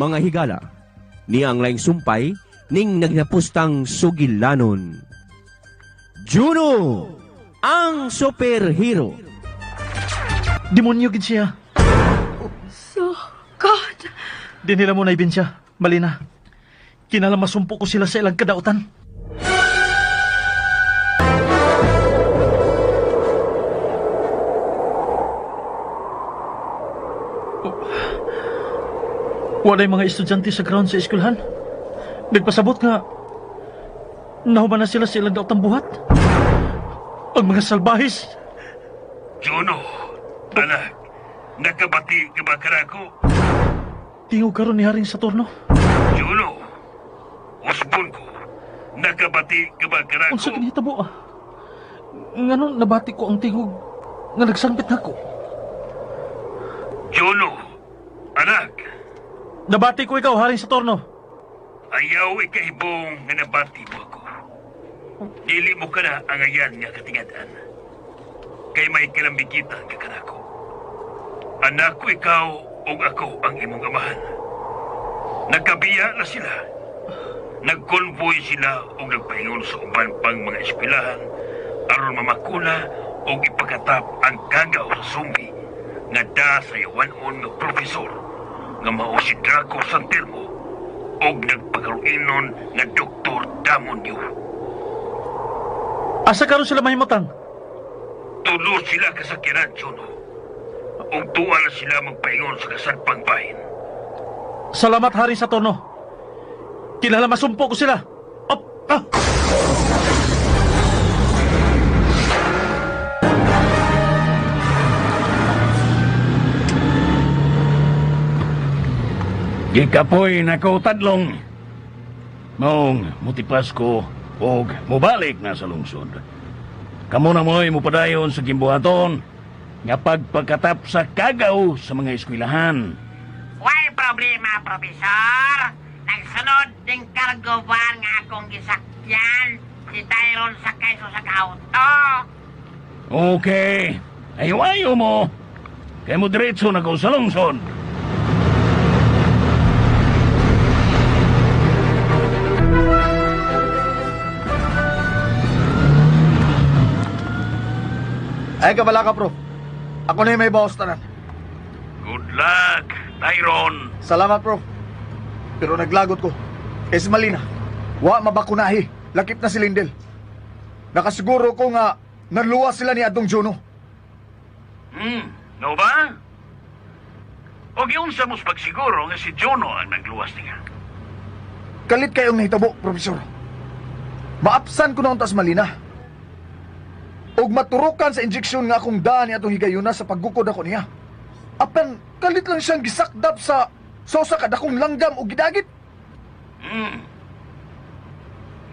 mga higala. Niya ang laing sumpay ning nagnapustang sugilanon. Juno, ang superhero. Demonyo gid siya. So, God! Di nila mo naibin siya. Malina. Kinala masumpo ko sila sa ilang kadautan. Oh. Walay mga estudyante sa ground sa eskwelahan. Nagpasabot nga nahuman na sila sa ilang daotang buhat. Ang mga salbahis. Juno, anak, nakabati ka ba kanako? Tingog karon ni Haring Saturno. Juno, usbon ko, nakabati ka ba kanako? Unsa kinahitabo ah? Ngano nabati ko ang tingog nga nagsangpit nako. Juno, anak. Nabati ko ikaw, Haring Saturno. Ayaw ikahibong nga nabati mo ako. Dili mo ka na ang ayan nga katingad-an. Kay may kalambigitan ka kanako. Anak ko ikaw ug ako ang imong amahan. Nagkabiya na sila. Nagkonvoy sila ug nagpahingon sa uban pang mga eskwelahan aron mamakuna ug ipakatap ang kagaw sa sumbi nga da sa yawanon nga profesor nga mao si Draco Santelmo ug nagpakaruinon nga Dr. Damonyo. Asa karon sila mahimutang? Tulo sila kasakyanan, Juno. Ug tuwa na sila magpaingon sa kasadpang bahin. Salamat, Hari Saturno. Kinahanglan masumpo ko sila. Op, ah! Gikapoy na ko tadlong. Maong mutipas ko og mubalik na sa lungsod. Kamo na mo'y mupadayon sa gimbuhaton nga pagpagkatap sa kagaw sa mga eskwelahan. Way problema, Profesor. Nagsunod ding cargo van nga akong gisakyan. Si Tyron sakay sa auto. Okay. Ayo-ayo mo. Kay mo diretso na ko sa lungsod. Ay, kabala ka, bro. Ako na yung may bawas tanan. Good luck, Tyron. Salamat, bro. Pero naglagot ko. Eh, si Malina, wa mabakunahi. Lakip na si Lindel. Nakasiguro ko nga naluwas sila ni Adong Juno. No ba? O giunsa mos pagsiguro nga si Juno ang nagluwas niya. Kalit kayong nahitabo, Profesor. Maapsan ko na unta si Malina. Og maturukan sa injeksyon nga akong daan ni atong higayuna sa paggukod ako niya. Apan, kalit lang siyang gisakdap sa usa ka dakong langgam o gidagit.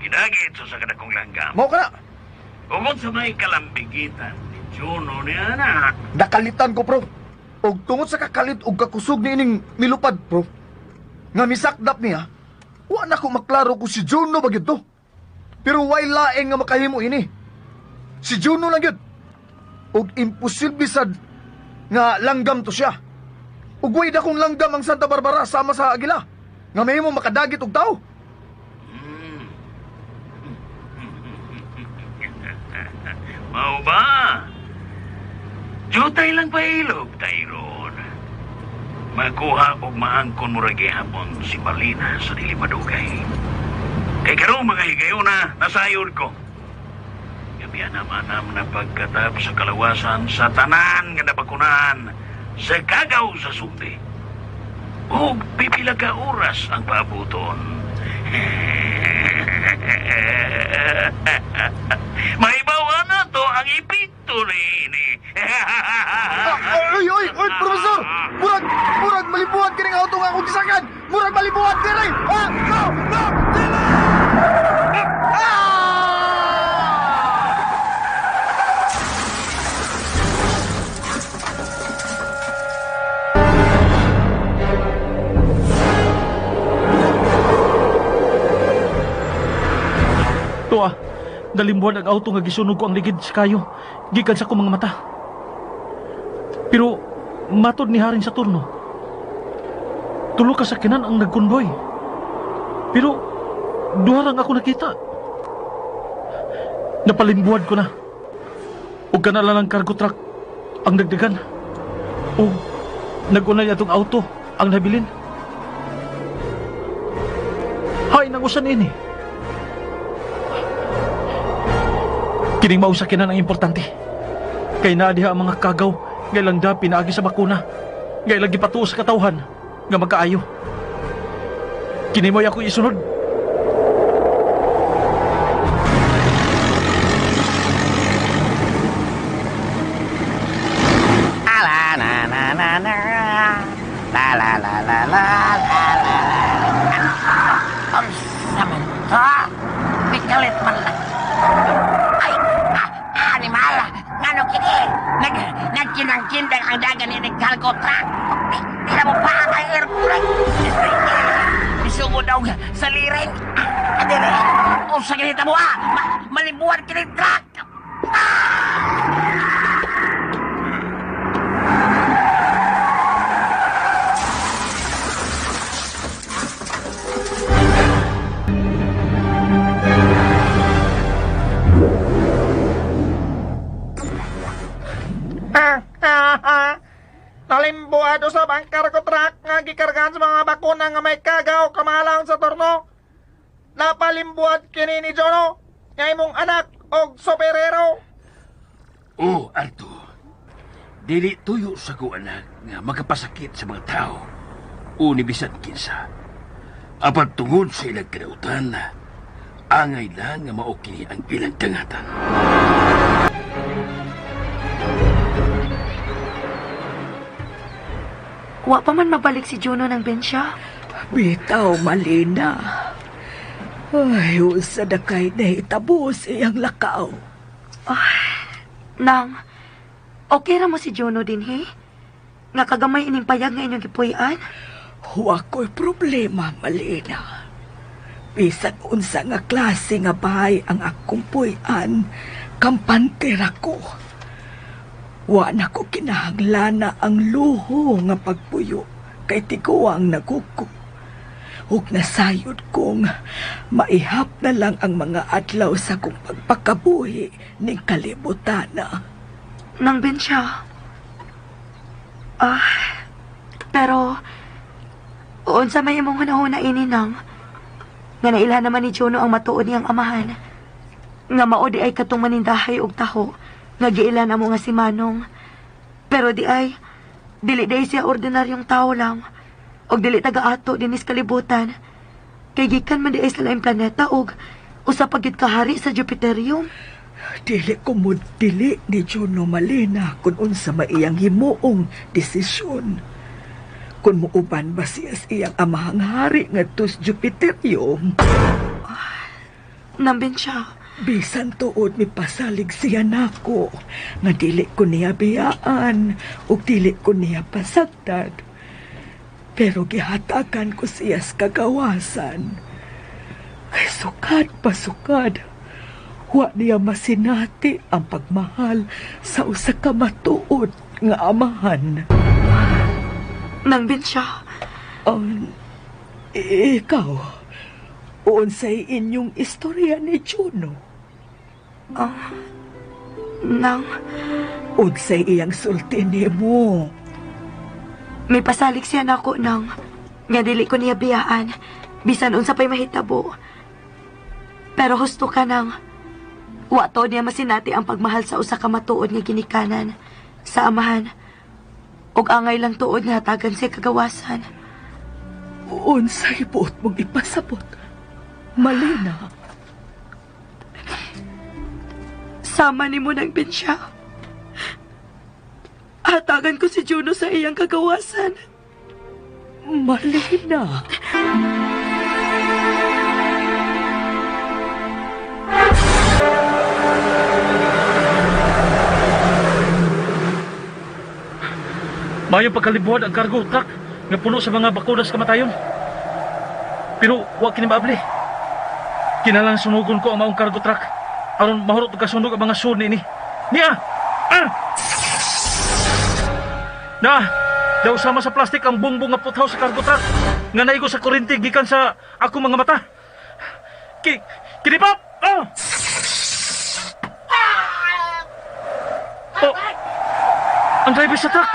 Gidagit sa usa ka dakong langgam. Mao ka na. Ugod sa may kalambigitan ni Juno niya na. Nakalitan ko, bro. Og tungod sa kakalit og kakusog ni ining milupad, bro. Nga misakdap niya, wa na ko maklaro kung si Juno ba gyud to. Pero way laing nga makahimo ini. Si Juno lang gyud. Og imposible sad nga langgam to siya. Ug way dakong langgam ang Santa Barbara sama sa Agila. Nga mahimo makadagit og tawo. Mao ba? Jutay lang pailog, Tyron. Makuha og maangkon mo ra gihapon si Marlena sa dili madugay. Kay karong mga higayuna, nasayod ko. Gabi anam-anam na pagkatap sa kalawasan sa tanan nga nabakunahan sa kagaw sa sumbi. Og pipila ka oras ang paabuton. Maibawa na to ang epekto niini. Ay, ay, ay, Profesor! Murag malibuhat kining auto nga akong gisakan! Murag malibuhat diri! Ah, no, no, dili! Ah! Tuwa, nalimbuan ang auto nga gisunog ko ang ligid sa kayo. Gikan sa akong mga mata. Pero matod ni Haring Saturno, Tulo ka sakyanan ang nagkunboy. Pero duha lang ako nakita. Napalimbuhan ko na. Ug kana lang ang cargo truck ang dagdagan. Ug nagunay atong auto ang nabilin. Hay, nangusan ini. Kining mao sakyanan ang importante. Kay naa diha ang mga kagaw nga ilang da pinaagi sa bakuna. Nga ilang gipatuo sa katawhan nga magkaayo. Kini mo'y ako isunod. Ala na na na na. La la la la la la la la. Unsa man to? Mikalit man lang. Ay, animal! Ngano kini? Nagkinang-kindang ang dagan ni cargo truck. Di na mo pa ang airbrake. Isugod daw sa liring. Adere, unsa ganita mo ah? Malibuan kini truck. Nalimbuado sa ang cargo truck nga gikargahan sa mga bakuna nga may kagaw kamalang sa torno. Napalimbuad kini ni Jono, nga imong anak og soperero. Oh, Arto. Dili tuyo sa ko anak nga magapasakit sa mga tao. O ni bisan kinsa. Apan tungod sa ilang kanautan, angay lang nga mao kini ang ilang dangatan. Wa pa man mabalik si Juno ng bensya. Bitaw, Malina. Ay, usa na kay nahitabo sa iyang lakaw. Nang, okay ra mo si Juno din, he? Nga kagamay ining payag nga inyong gipuy-an? Wa ko'y problema, Malina. Bisan unsa nga klase nga bahay ang akong puy-an, kampante ra ko. Wa na ko kinahanglana ang luho nga pagpuyo kay tiguang naguko. Ug nasayod kong maihap na lang ang mga adlaw sa kong pagpakabuhi ning kalibutana. Nang bensya. Pero, unsa may imong hunahuna ini nang, nga nailhan naman ni Juno ang matuod niyang amahan. Nga mao di ay katong manindahay og taho, nga giilan amo nga si Manong. Pero di ay, dili di ay siya ordinaryong tao lang. Og dili taga-ato dinis kalibutan. Kay gikan man di ay sa laing planeta og usa pa gyud kahari sa Jupiterium. Dili ko mo dili ni Juno, Malina, kung unsa maiyang himuong desisyon. Kung muuban ba siya sa iyang amahang hari ngadto sa Jupiterium. Nambin siya. Bisan tuod mipasalig siya nako nga dili ko niya biyaan ug dili ko niya pasagdan. Pero gihatagan ko siya sa kagawasan. Kay sukad pasukad, wa niya masinati ang pagmahal sa usa ka matuod nga amahan. Nambin siya. Ikaw, unsay inyong istorya ni Juno? Nang, Unsay iyang sulti nimo? May pasalik siya nako nang nga dili ko niya biyaan bisan unsa pa'y mahitabo. Pero husto ka nang wa to niya masinati ang pagmahal sa usa ka matuod nga ginikanan sa amahan. Og angay lang tuod nga hatagan siya kagawasan. Unsay buot mong ipasabot, Malina? Sama ni mo ng bensya. Hatagan ko si Juno sa iyang kagawasan. Malina. Mayo pagkalibuhan ang cargo truck nga puno sa mga bakunas kamatayon. Pero wa kini maabli. Kinalang sunugon ko ang maong cargo truck aron mahurot og kasunog ang mga sud niini. Niya! Ah! Na! Daw sama sa plastik ang bungbong nga puthaw sa cargo truck nga naigo sa kuryente gikan sa akong mga mata. Kinipap! Oh! Oh! Ang driver sa truck!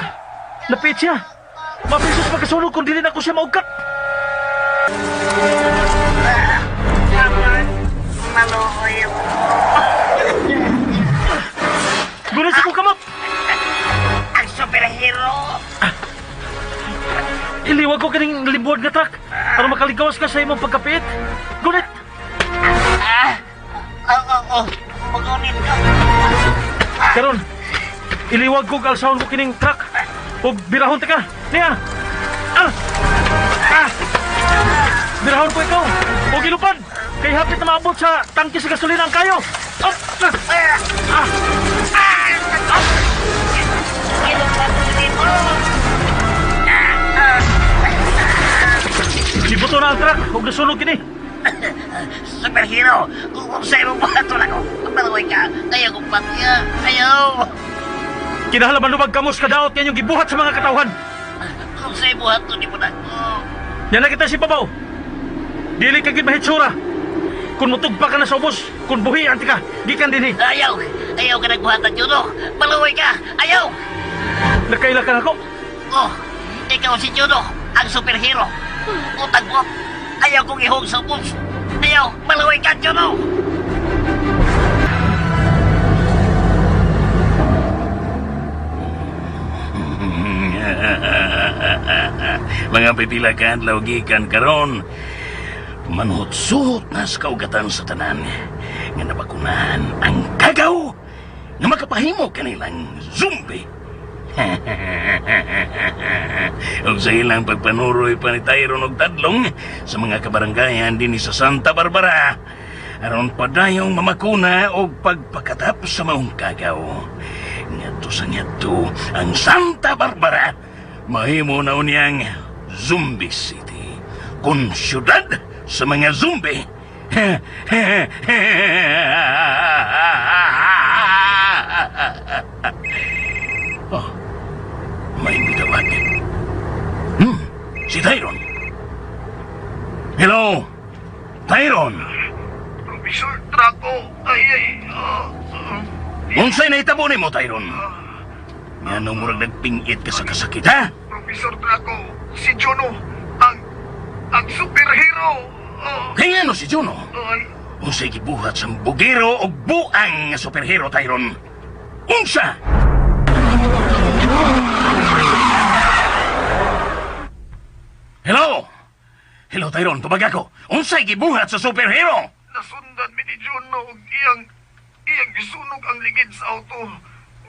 Napit siya! Mapisos magkasulog kung dili na ko siya maugkat! Gunit sa kong kamot! Ang superhero! Iliwag ko kining limbuad nga truck para makaligawas ka sa imong pagkapiit. Gunit! Oo, magunit ko. Karon, iliwag ko alsahon ko kining truck. Ug birahon ta ka. Niya! Ah! Ah! Birahon ko ikaw. Ug ilupad. Kay hapit na maabot sa tangke sa gasolina ang kayo. Ah! Ah! Ah! Ah! Gibuto na ang truck ug nasunog kini. Superhero, kung sa imong buhaton ako, maluway ka. Ayaw kong patya. Ayaw. Kinahanglan manubag kamos kadaot nga inyong gibuhat sa mga katawhan. Kung sa imong buhaton ni mo na ako. Yan na kita si Babaw. Dili ka gid mahitsura. Kung mutugpa ka na sa ubos, kung buhi anti ka, gikan dinhi. Ayaw. Ayaw ka nagbuhatan, Juno. Maluway ka. Ayaw. Nakaila ka nako. Oh, ikaw si Juno, ang superhero. Utang mo. Ayaw kong ihog sa ubos. Ayaw, maluway ka, Juno. Mga pipila ka adlaw gikan karon, manhutsuhot na sa kaugatan sa tanan nga nabakunahan ang kagaw nga makapahimo kanilang zombie. Ug sa ilang pagpanuroy pa ni Tyron og tadlong sa mga kabaranggayan dinhi sa Santa Barbara aron padayong mamakuna og pagpakatap sa maong kagaw. Ngadto sa ngadto ang Santa Barbara mahimo na unyang Zombie City, kun syudad sa mga zombie. Oh, may mitawag. Si Tyron. Hello, Tyron. Professor Draco, ay. Unsay nahitabo nimo, Tyron? Ngano murag nagpingit ka sa kasakit, ha? Professor Draco, si Juno, ang superhero. Oh, Kaya ngano si Juno? ay, Unsay gibuhat sa bugero o buang nga superhero, Tyron? Unsa? Hello? Hello, Tyron. Tubag ako. Unsay gibuhat sa superhero? Nasundan mi ni Juno og iyang gisunog ang ligid sa auto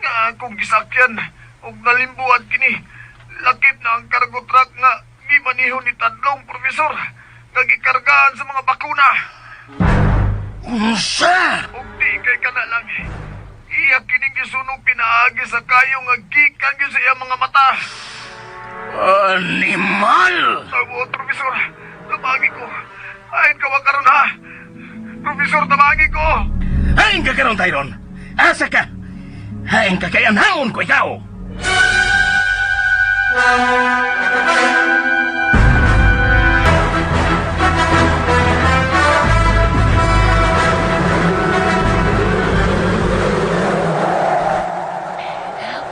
nga akong gisakyan og nalimbuad kini. Lakip na ang cargo truck nga gimaniho ni Tadlong, Profesor, nga gikargahan sa mga bakuna. Unsa? Og di kay kana lang. Iya kining gisunog pinaagi sa kayo nga gikan gyud sa iyang mga mata. Animal! Tawod, Profesor. Tabagi ko. Ayon ka wa karon ha. Profesor, tabagi ko. Hain ka karon, Tyron. Asa ka? Hain ka kay anhaon ko ikaw.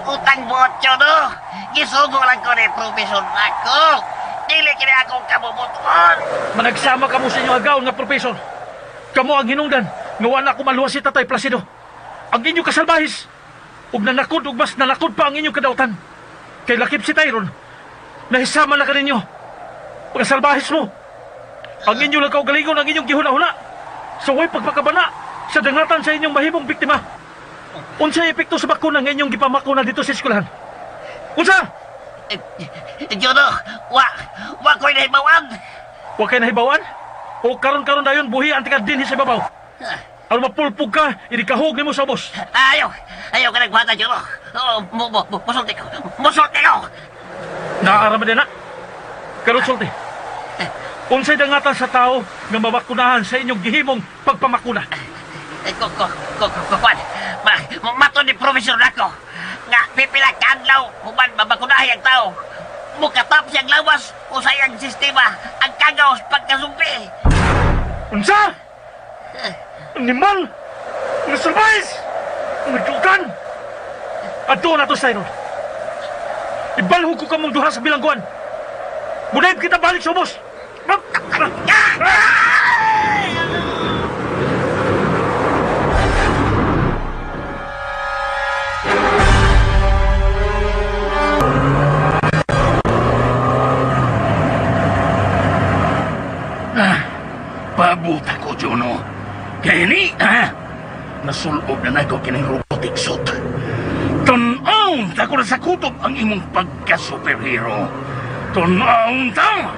Utang buot, Juno. Gisugo lang ko ni Professor Draco. Dili kini akong kabubuton. Managsama kamo sa inyong agaw nga profesor. Kamo ang hinungdan nga wala ko maluwas si Tatay Placido. Ang inyong kasalbahis ug nanakod ug mas nanakod pa ang inyong kadautan. Kay lakip si Tyron, nahisama na kaninyo. Pagkasalbahis mo. Ang inyong lang kaugalingon ang inyong gihuna-huna. Sa way pagpakabana sa dangatan sa inyong mahimong biktima. Unsay epekto sa bakuna nga inyong gipamakuna dito sa eskwelahan? Unsa? Juno, wa ko'y nahibawan. Wa kay nahibawan? O karon-karon dayon buhi ang tika dinhi sa babaw. Aron mapulpog ka, inikahog nimo sa ubos. Ayaw, ayaw ka nagbuhatan, Juno. Oh, musulti ko, musulti ko. Naara man din na. Karon sulti. Unsay dangatan sa tao nga mabakunahan sa inyong gihimong pagpamakuna? Kuan, mato ni Profesor Draco nga pipila ka adlaw human mabakunahi ang tao. Mukatap siyang lawas o sa iyang sistema ang kagaw sa pagkasumpi. Unsa? Animal! Mga surprise! Mga dugan! Adto na to, Siron. Ibalhog ko kamong duha sa bilangguan. Munayib kita balik sa ubos. Pabuta ko, Juno. Kaya ni, ha? Nasulob na nako kining robotic suit. Tun-on ta ko na sa kutob ang imong pagka-superhero. Tun-on ta!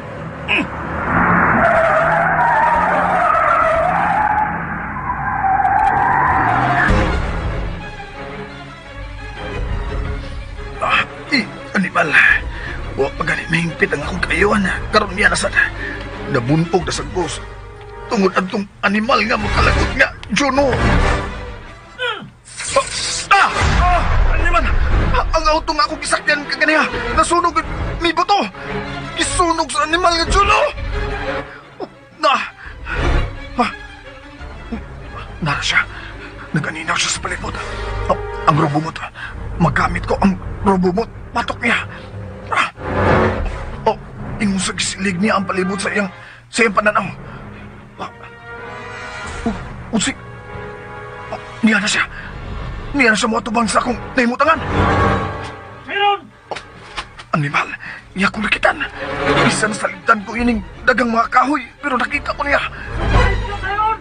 Animal. Wa pa gani mahingpit ang akong kayuan. Karon niya na sad. Nabuntog na sa ghost. Tungod adtong animal nga makalagot nga, Juno. Ah! Ah! Animal! Ang auto nga akong gisakyan kaganiha. Nasunog may buto. Gisunog sa animal nga Juno. Na! Ah! Nara siya. Naganinaw siya sa palibot. Oh, ang robomot. Magamit ko ang robomot. Patok niya. Ah! Oh, ingon sa gisilig niya ang palibot sa iyang pananaw. Ah. Unsi. Oh, niya na siya. Niya na siya moatubang sa akong nahimutangan. Siron! Animal, iya kong nakitan. Bisan sa ligtan ko ining dagang mga kahoy, pero nakita ko niya. Siron!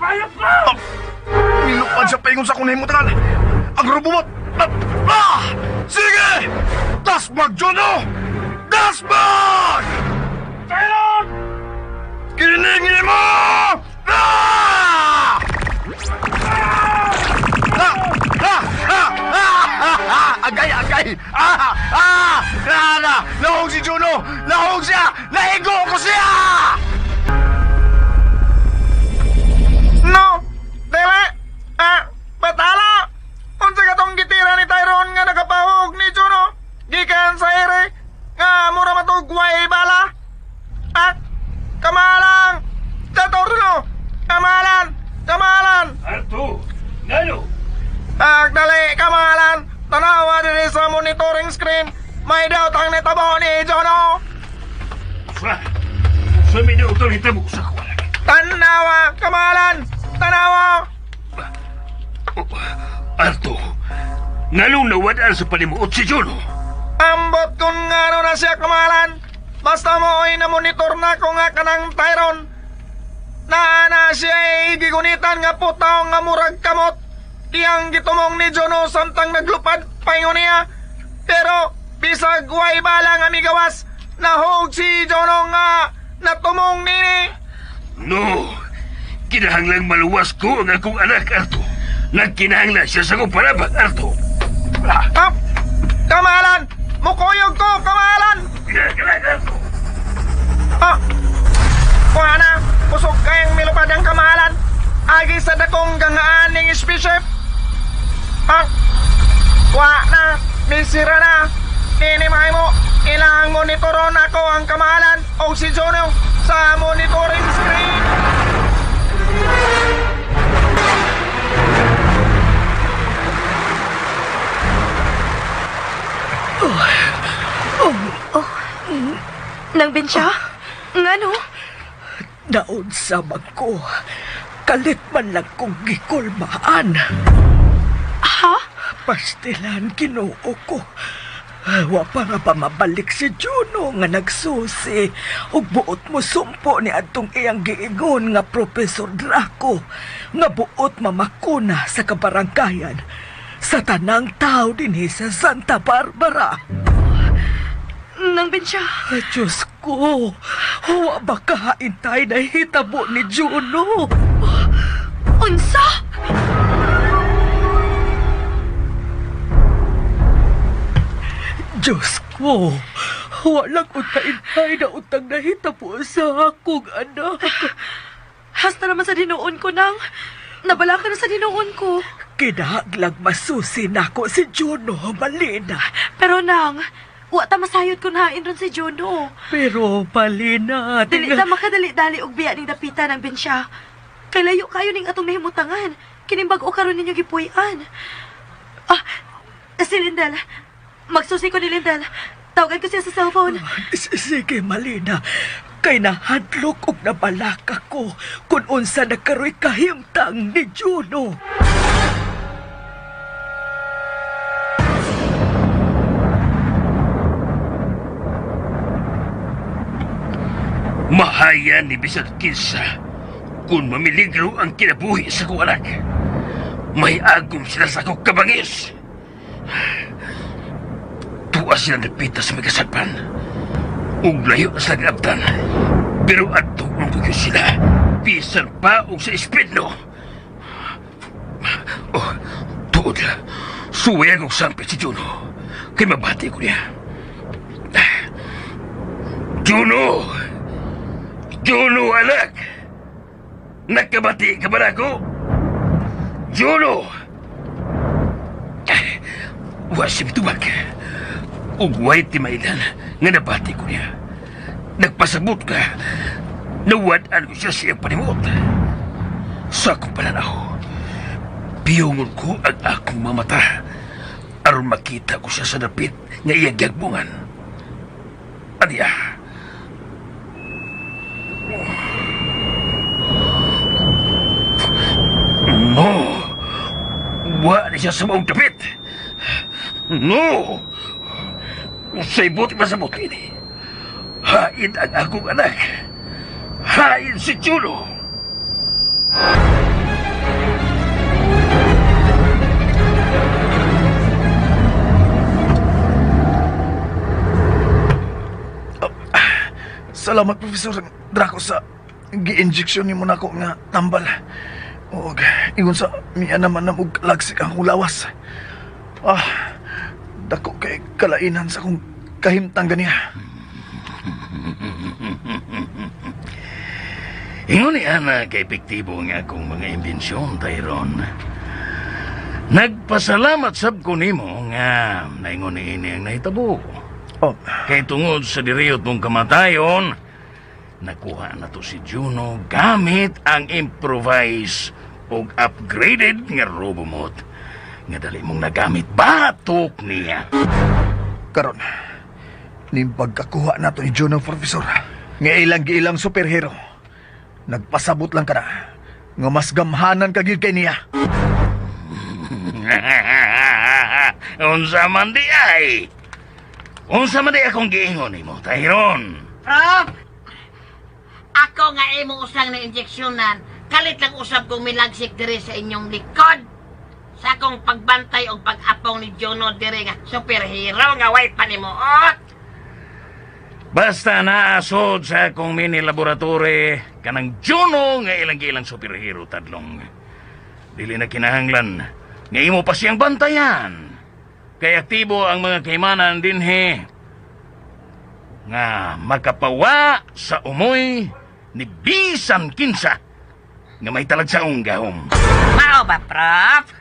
Payap ka! Ah, nilupad siya paingon sa akong nahimutangan. Ang robomot! Ah! Ah! Sige! Dasmag, Jono! Dasmag! Siron! Kiningin mo! Ah! Ah! Ah! Ah! Ah! Ah! Agay, agay! Ah! Ah! Ah! Na! Nahog si Juno! Nahog siya! Nahigo ko siya! No! Dili! Ah! Batala! Unsa katong gitira ni Tyrone nga nakapahog ni Juno? Gikan sa ere nga mura matug way bala? Ah! Kamalang! Sa torno! Kamalan! Kamalan! Arto, ngano? Agdali, kamalan! Tanawa diri sa monitoring screen. May doubt ang nitabo ni Jono. Sa, sa minuto nitabo sa kuwalag. Tanawa, kamalan! Tanawa! Arto, nganong nawadaan sa palimuot si Juno? Ambot kung ngano na siya, kamalan. Basta mo ay na-monitor na ko nga kanang Tyron. Naa na siya ay gigunitan nga putaw nga murag kamot. Iyang gitumong ni Jono samtang naglupad paingon niya. Pero bisag way bala nga migawas, nahog si Jono nga natumong nini. No, kinahanglang maluwas ko ang akong anak, Arto. Nagkinahanglan siya sa akong panabang, Arto. Ah, kamalan! Mukuyog ko, kamalan! Arto. Ah, kuha na, kusog kayang milupad ang kamahalan. Agi sa dakong gangaan ning spaceship. Ah, kuha na, misira na. Nini mo, ilang monitoron ako ang kamahalan o si Jono sa monitoring screen. Nang bensya? Ngano? Naunsa man ko. Kalit man lang kong gikulmaan. Ha? Pastilan, Ginoo ko. Wa pa nga pa mabalik si Juno nga nagsusi ug buot mo sumpo ni adtong iyang giingon nga Professor Draco nga buot mamakuna sa kabarangkayan sa tanang tao dinhi sa Santa Barbara. Nang bensya? Ay, Diyos ko, wa ba kahaintay na hitabo ni Juno? Unsa? Diyos ko, wala ko taintay na utang nahitabo sa akong anak. Hasta naman sa dinuon ko nang. Nabala ka na sa dinuon ko. Kinahanglang masusi nako si Juno, Malina. Pero nang, Wa ta masayod kung hain ron si Juno. Pero, Malina, Dili ta makadali-dali og biya ning dapita ng bensya. Kay layo kayo ning atong nahimutangan. Kining bag-o karon ninyo gipuy-an. Ah, si Lindel. Magsusi ko ni Lindel. Tawagan ko siya sa cellphone. Sige, Malina. Kay nahadlok og nabalaka ko kung unsa na karoy kahimtang ni Juno. Mahaya ni bisan kinsa kung mamiligro ang kinabuhi sa kong anak. May agom sila sa akong kabangis. Tuwa sila napita sa mga kasadpan. Ug layo na sila giabtan. Pero adtuon ko gyud sila. Bisan pa og sa espidno. Oh, tuod. Suway akong sampit si Juno. Kay mabati ko niya. Juno! Juno, anak! Nakabati ka ba na ako? Juno! Wa siya mitubag. Ug way timailan nga nabati ko niya. Nagpasabot ka. Nawad-an ko siya sa iyang panimuot. Sa akong pananaw, piyungon ko ang akong mamata aron makita ko siya sa dapit nga iyang giagbungan. Adiya. No! Wa ni siya sa maong dapit! No! Usay buti masabot ini. Hain ang akong anak. Hain si Juno. Salamat, Profesor Draco, sa gi-injection nimo nako nga tambal. Og ingon sa miya naman na og lagsik ang akong lawas. Ah, dako kay kalainan sa akong kahimtang ganiya. Ingon ni Ana kay epektibo ang akong mga imbensyon, Tyron. Nagpasalamat sab ko nimo nga naingon ni ini ang nahitabo. Oh. Kay tungod sa diriyot mong kamatayon, nakuha na to si Juno gamit ang improvised og upgraded nga robomot nga dali mong nagamit batok niya. Karon, ning pagkakuha nato ni Juno, Profesor, nga ilang giilang superhero, nagpasabot lang ka na nga mas gamhanan ka gyud kay niya. Unsa man di ay? Unsa man di akong giingon nimo, Tyron? Prof! Ako nga imo usang na injeksyonan, kalit lang usab kong milagsik diri sa inyong likod. Sa akong pagbantay og pag-apong ni Juno diri nga superhero nga way panimuot. Basta naasod sa akong mini laboratory kanang Juno nga ilang-ilang superhero tadlong. Dili na kinahanglan nga imo pa siyang bantayan. Kay aktibo ang mga kaimanan dinhi nga makapawa sa umoy ni bisan kinsa nga may talagsaong gahom. Mao ba, Prof?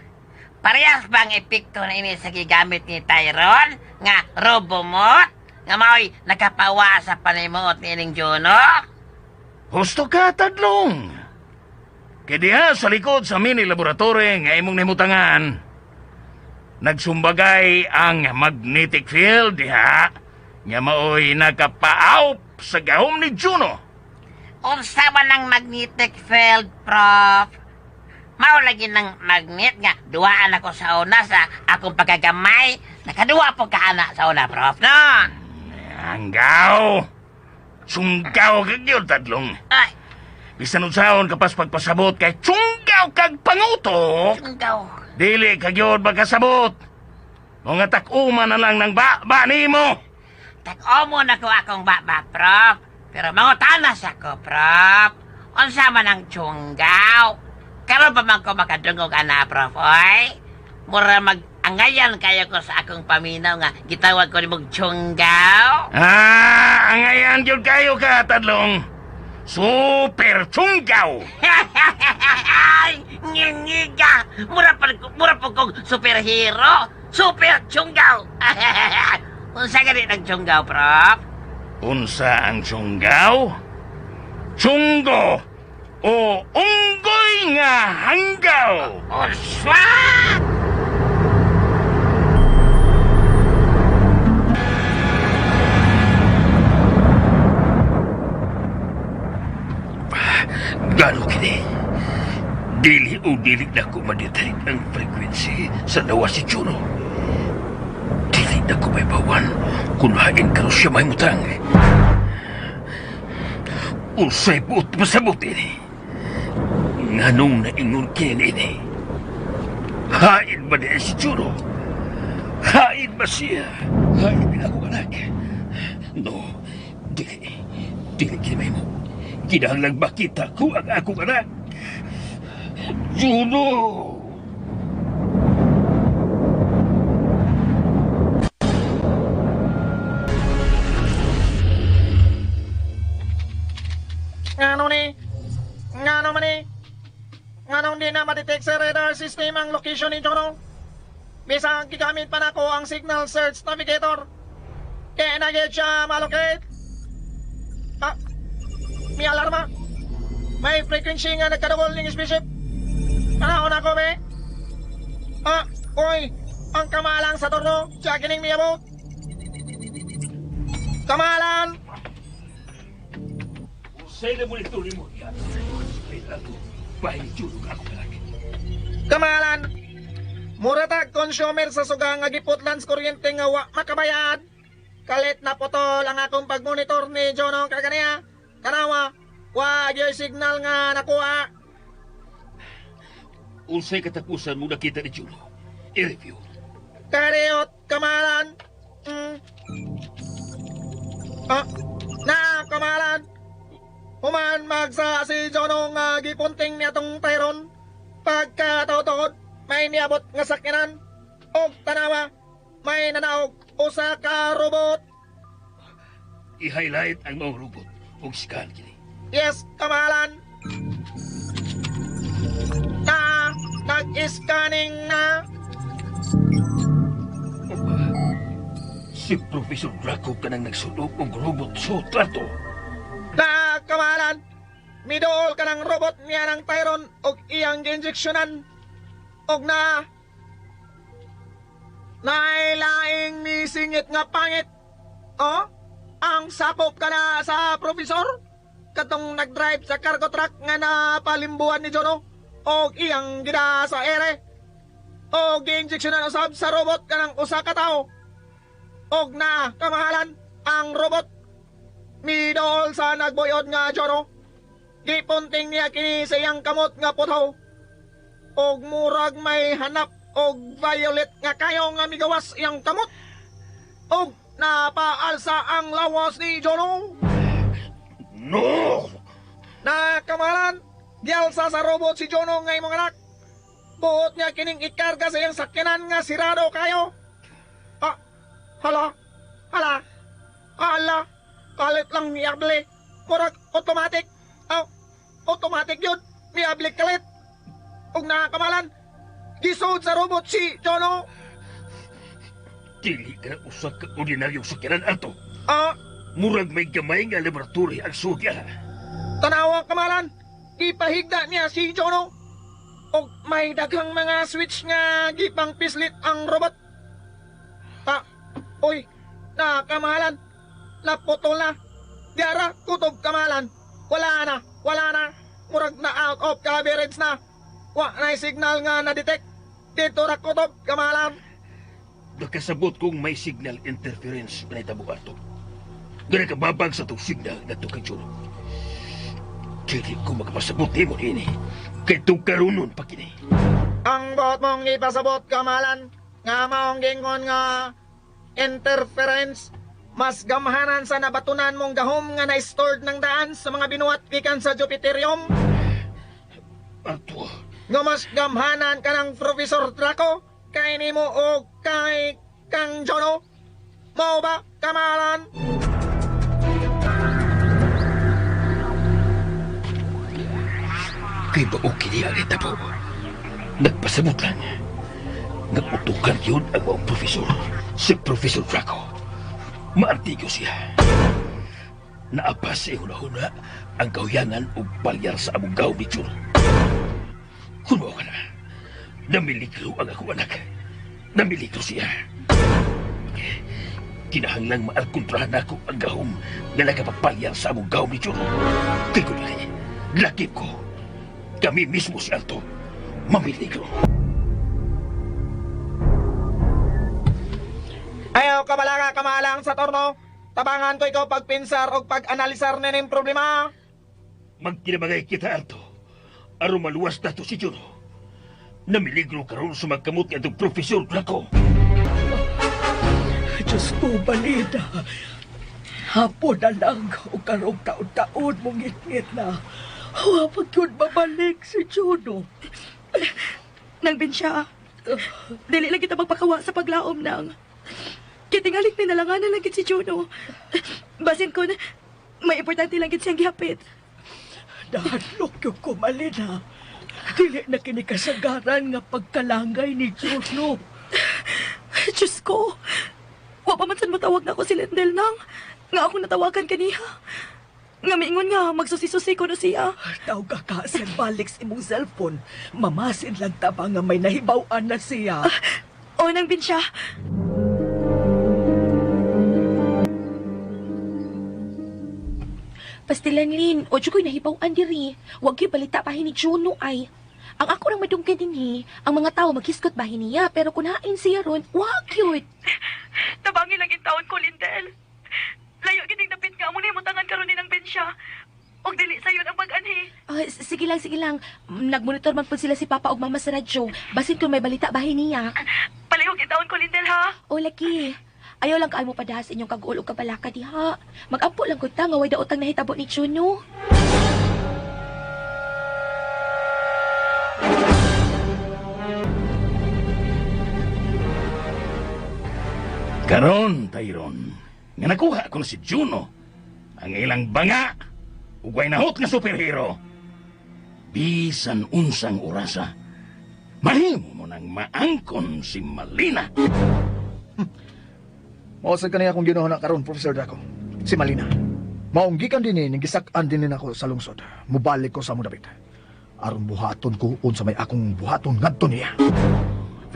Parehas ba ang epekto na ini sa gigamit ni Tyron nga robomot nga mao'y nakapawa sa panimuot ni ining Juno? Husto ka, tadlong. Kay diha sa likod sa mini laboratory nga imong nahimutangan, nagsumbagay ang magnetic field diha nga mao'y nakapaawp sa gahom ni Juno. Unsa man ang magnetic field, Prof? Mao lagi ng magnet nga duwaan ako sa una sa akong pagkagamay. Nakaduwa po ka ana sa una, Prof, no? Anggaw! Sunggaw kag yun, tadlong. Ay. Bisan unsaon kapas pagpasabot kay sunggaw kag pangutok. Sunggaw. Dili kag yun magkasabot. Mga tak-uma na lang ng ba-ba nimo. Tak-umo na ko akong ba-ba, Prof. Pero mangutanas ako, Prof. Unsa man ang tunggaw? Karon pa man ko makadungog ana, Prof, oy. Mura mag-angayan kayo ko sa akong paminaw nga gitawag ko nimog tunggaw. Ah, angayan gyud kayo ka, tadlong. Super tunggaw. Ay, ngingiga. Mura pa mura po kong superhero. Super tunggaw. Unsa gani nang tiyunggaw, Prof? Unsa ang tiyunggaw? Tiyunggo o unggoy nga hanggaw. Unsa? Gano kini? Dili o dili na ko madetect ang frequency sa dawa si Juno. Dili na ko may bawan kung hain karon siya may mutang. Unsay buot pasabot ini? Nganong naingon kini ini? Hain ba niya si Juno? Hain ba siya? Hain din ako anak? No, dili. Dili kini may mo. Kinahanglang makita ko ang akong anak. Juno! Ngano ni? Ngano man ni? Nganong di na madetect sa radar system ang location ni Juno? Bisag gigamit pa nako ang signal search navigator. Kaya na gyud siya malocate. Ah, may alarma. May frequency nga nagkadugol ning spaceship. Panahon ako, be. Ah, oy, ang kamalang sa torno, siya kining miyabot. Kamalan! Unsay na monitor ni mo? Bahin Juno ka ako anak. Kamalan! Mura tag consumer sa suga nga giputlan sa kuryente nga wa makabayad. Kalit na putol ang akong pagmonitor ni Jono kaganiya. Kanawa, wa gyud signal nga nakuha. Unsay katapusan mo nakita ni Juno? I-review. Kariot, kamalan. Ah, na, kamalan. Human magsa si Jono nga gipunting niya tong Tyron. Pagkataotod, may niabot nga sakyanan. Og tanawa, may nanaog usa ka robot. I-highlight ang mga robot og scan kini. Yes, kamalan. Na, nag-scanning na. Si Professor Draco kanang nagsulog og robot sa trato. Na, kamalan. Midool ka ng robot niya ng Tyron og iyang gi-injeksyonan. Og na, nailaing misingit nga pangit. Oh, ang sakop ka na sa profesor. Katong nag-drive sa cargo truck nga napalimbuhan ni Jono. Og iyang gida sa ere. Og gi-injeksyonan usab sa robot kanang usa ka tawo. Og na, kamahalan, ang robot. Midool sa nagboyod nga Jono. Gipunting niya kini sa iyang kamot nga puthaw. Og murag may hanap og violet nga kayo nga migawas iyang kamot. Og napaalsa ang lawas ni Jono. No! Na kamahalan, gialsa sa robot si Jono nga imong anak. Buot niya kining ikarga sa iyang sakyanan nga sirado kayo. Ah, hala, hala, hala, kalit lang miabli. Murag automatic. Aw, automatic yun. Miabli kalit. Og nakakamalan, gisod sa robot si Jono. Dili ka na usa ka ordinaryong sakyanan ato. Ah, Murag may gamay nga laboratory ang sugya. Tanawa kamalan, gipahigda niya si Jono. Og may daghang mga switch nga gipang pislit ang robot. Ah, oy, nakamalan, naputol na. Diara, kutob kamalan. Wala na, wala na. Murag na out of coverage na. Wa na signal nga na-detect. Dito ra kutob kamalan. Nakasabot kong may signal interference na itabo ato. Gana kababag sa itong signal na ito kay Jono. Dili ko makapasabot nimo niini. Kay itong karunon pa kini. Ang buot mong ipasabot kamalan nga maong gingon nga interference mas gamhanan sa nabatunan mong gahom nga na-stored ng daan sa mga binuhat gikan sa Jupiterium. Arto, Nga mas gamhanan ka ng Professor Draco kay nimo o kay kang Jono. Mao ba kamalan? Kay bao kini ang itabo. Nagpasabot lang. Nagutukan yun ang maong profesor. Si Professor Draco. Maartigo siya. Naapas sa huna-huna ang kahuyangan o palyar sa among gahom ni Juno. Kung mao ka na, namiligro ang akong anak. Namiligro siya. Kinahanglang maalkontrahan ako ang gahom nga nagapapalyar sa among gahom ni Juno. Kay kung dili, lakip ko. Kami mismo si Alto, mamiligro. Ayaw kabalaga kamalang sa torno. Tabangan ko ikaw pagpinsar o pag-analisar nining problema. Magkinabagay kita, Alto. Aron maluwas nato si Juno. Namiligro karon sa magkamot nga itong Profesor Draco. Diyos ko, Balina. Hapon na lang o karong taon-taon mong ngit-ngit na. Wa pa gyud mabalik si Juno. Nang siya. Dili lang kita magpakawa sa paglaom nang. Kitingalik pinalanganan lang gid si Juno. Basin ko na may importante lang gid siyang gihapit. Nahadlok yung ko, Malina. Dili na kini kasagaran nga pagkalangay ni Juno. Diyos ko. Wa pa man sad matawag na ako si Lendel nang. Nga ako natawagan kaniha. Nga miingon nga magsusi-susi ko na siya. Tawag ka ka, balik sa imong cellphone. Mamasin lang taba nga may nahibaw-an na siya. O nang bin siya. Pastilan Lin, o ko'y nahibaw-an diri. Wag gyud balita bahin ni Juno ay. Ang ako rang madunggan dinhi, ang mga tao maghiskot bahin niya, pero kung hain siya ron, wag yun. Tabangi lang yung taon ko, Lindel. Layo gining dapit nga amo ni karon ni nang bensya. Og dili sayon ang pag-anhi. Sige lang, sige lang. Nagmonitor man po sila si Papa og Mama sa radyo. Basin kung may balita bahin niya. Palihog yung taon ko, Lindel, ha? O laki. Ayaw lang kaayo mo padahas inyong kag-uol og kabalaka diha. Magampo lang gud ta nga way daotang nahitabo ni Juno. Karon, Tyron, nga nakuha ko na si Juno, ang ilang banga, ug way nahot nga superhero. Bisan unsang orasa, mahimo mo nang maangkon si Malina. Mao sad kaniya akong ginuhana karon, Professor Draco. Si Malina. Maong gikan dinhi ning gisak-an dinhi nako sa lungsod. Mubalik ko sa among dapit. Aron buhaton ko unsa may akong buhaton ngadto niya.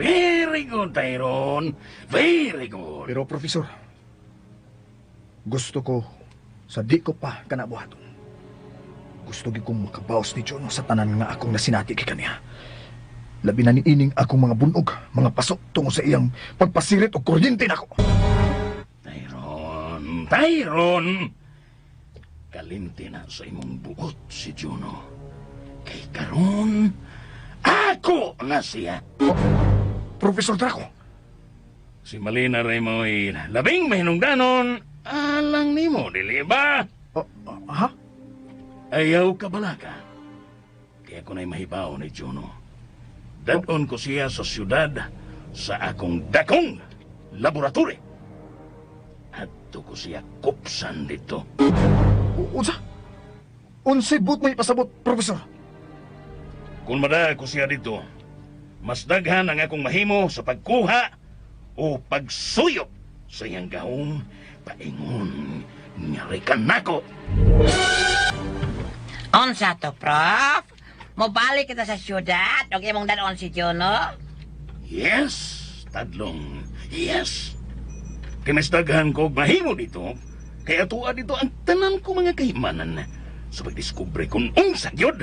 Very good, Tyron. Very good. Pero Professor, gusto ko sa di ko pa kana buhaton. Gusto gyud kong makabaos ni Juno sa tanan nga akong nasinati kay kaniya. Labi na niining akong mga bunog, mga pasok tungo sa iyang pagpasirit og kuryente nako. Tyron, Tyron! Kalimti na sa imong buot si Juno. Kay karon, ako na siya. Oh, Professor Draco. Si Malina Raymoy, labing mahinungdanon, alang nimo, dili ba? Oh, ha? Ayaw ka balaka. Kaya ko na'y mahibaw ni Juno. Dadon ko siya sa siyudad sa akong dakong laboratory. Adto ko siya kupsan dito. Unsa? Unsay buot mo ipasabot, Professor? Kung madag ko siya dito, mas daghan ang akong mahimo sa pagkuha o pagsuyop sa iyang gahom paingon nga rikan nako. Unsa to, Prof? Mobalik kita sa syudad og imong danon si Juno? Yes, tadlong. Yes. Kay mas daghan ko og mahimo dito, kay atoa dito ang tanan ko mga kahimanan sa pagdiskubre kung unsa gyud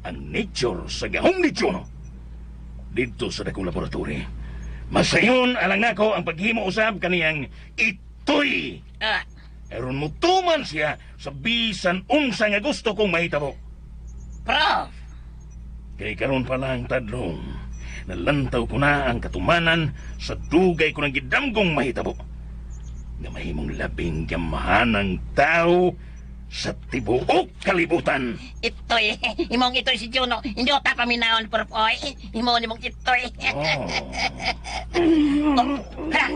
ang nature sa gahom ni Juno. Dito sa dakong laboratory, masayon alang nako ang paghimo usab kaniyang itoy. Aron mutuman siya sa bisan unsa nga gusto kong mahitabo. Prof! Kay karon pa lang tadlong, nalantaw ko na ang katumanan sa dugay ko ng gidamgong mahitabo. Nga mahimong labing gamahanang tao sa tibuok kalibutan. Itoy, imong itoy si Juno. Hindi ko tapaminaon, Prof. Oy. Imo nimong itoy. Oh. Oh, hala,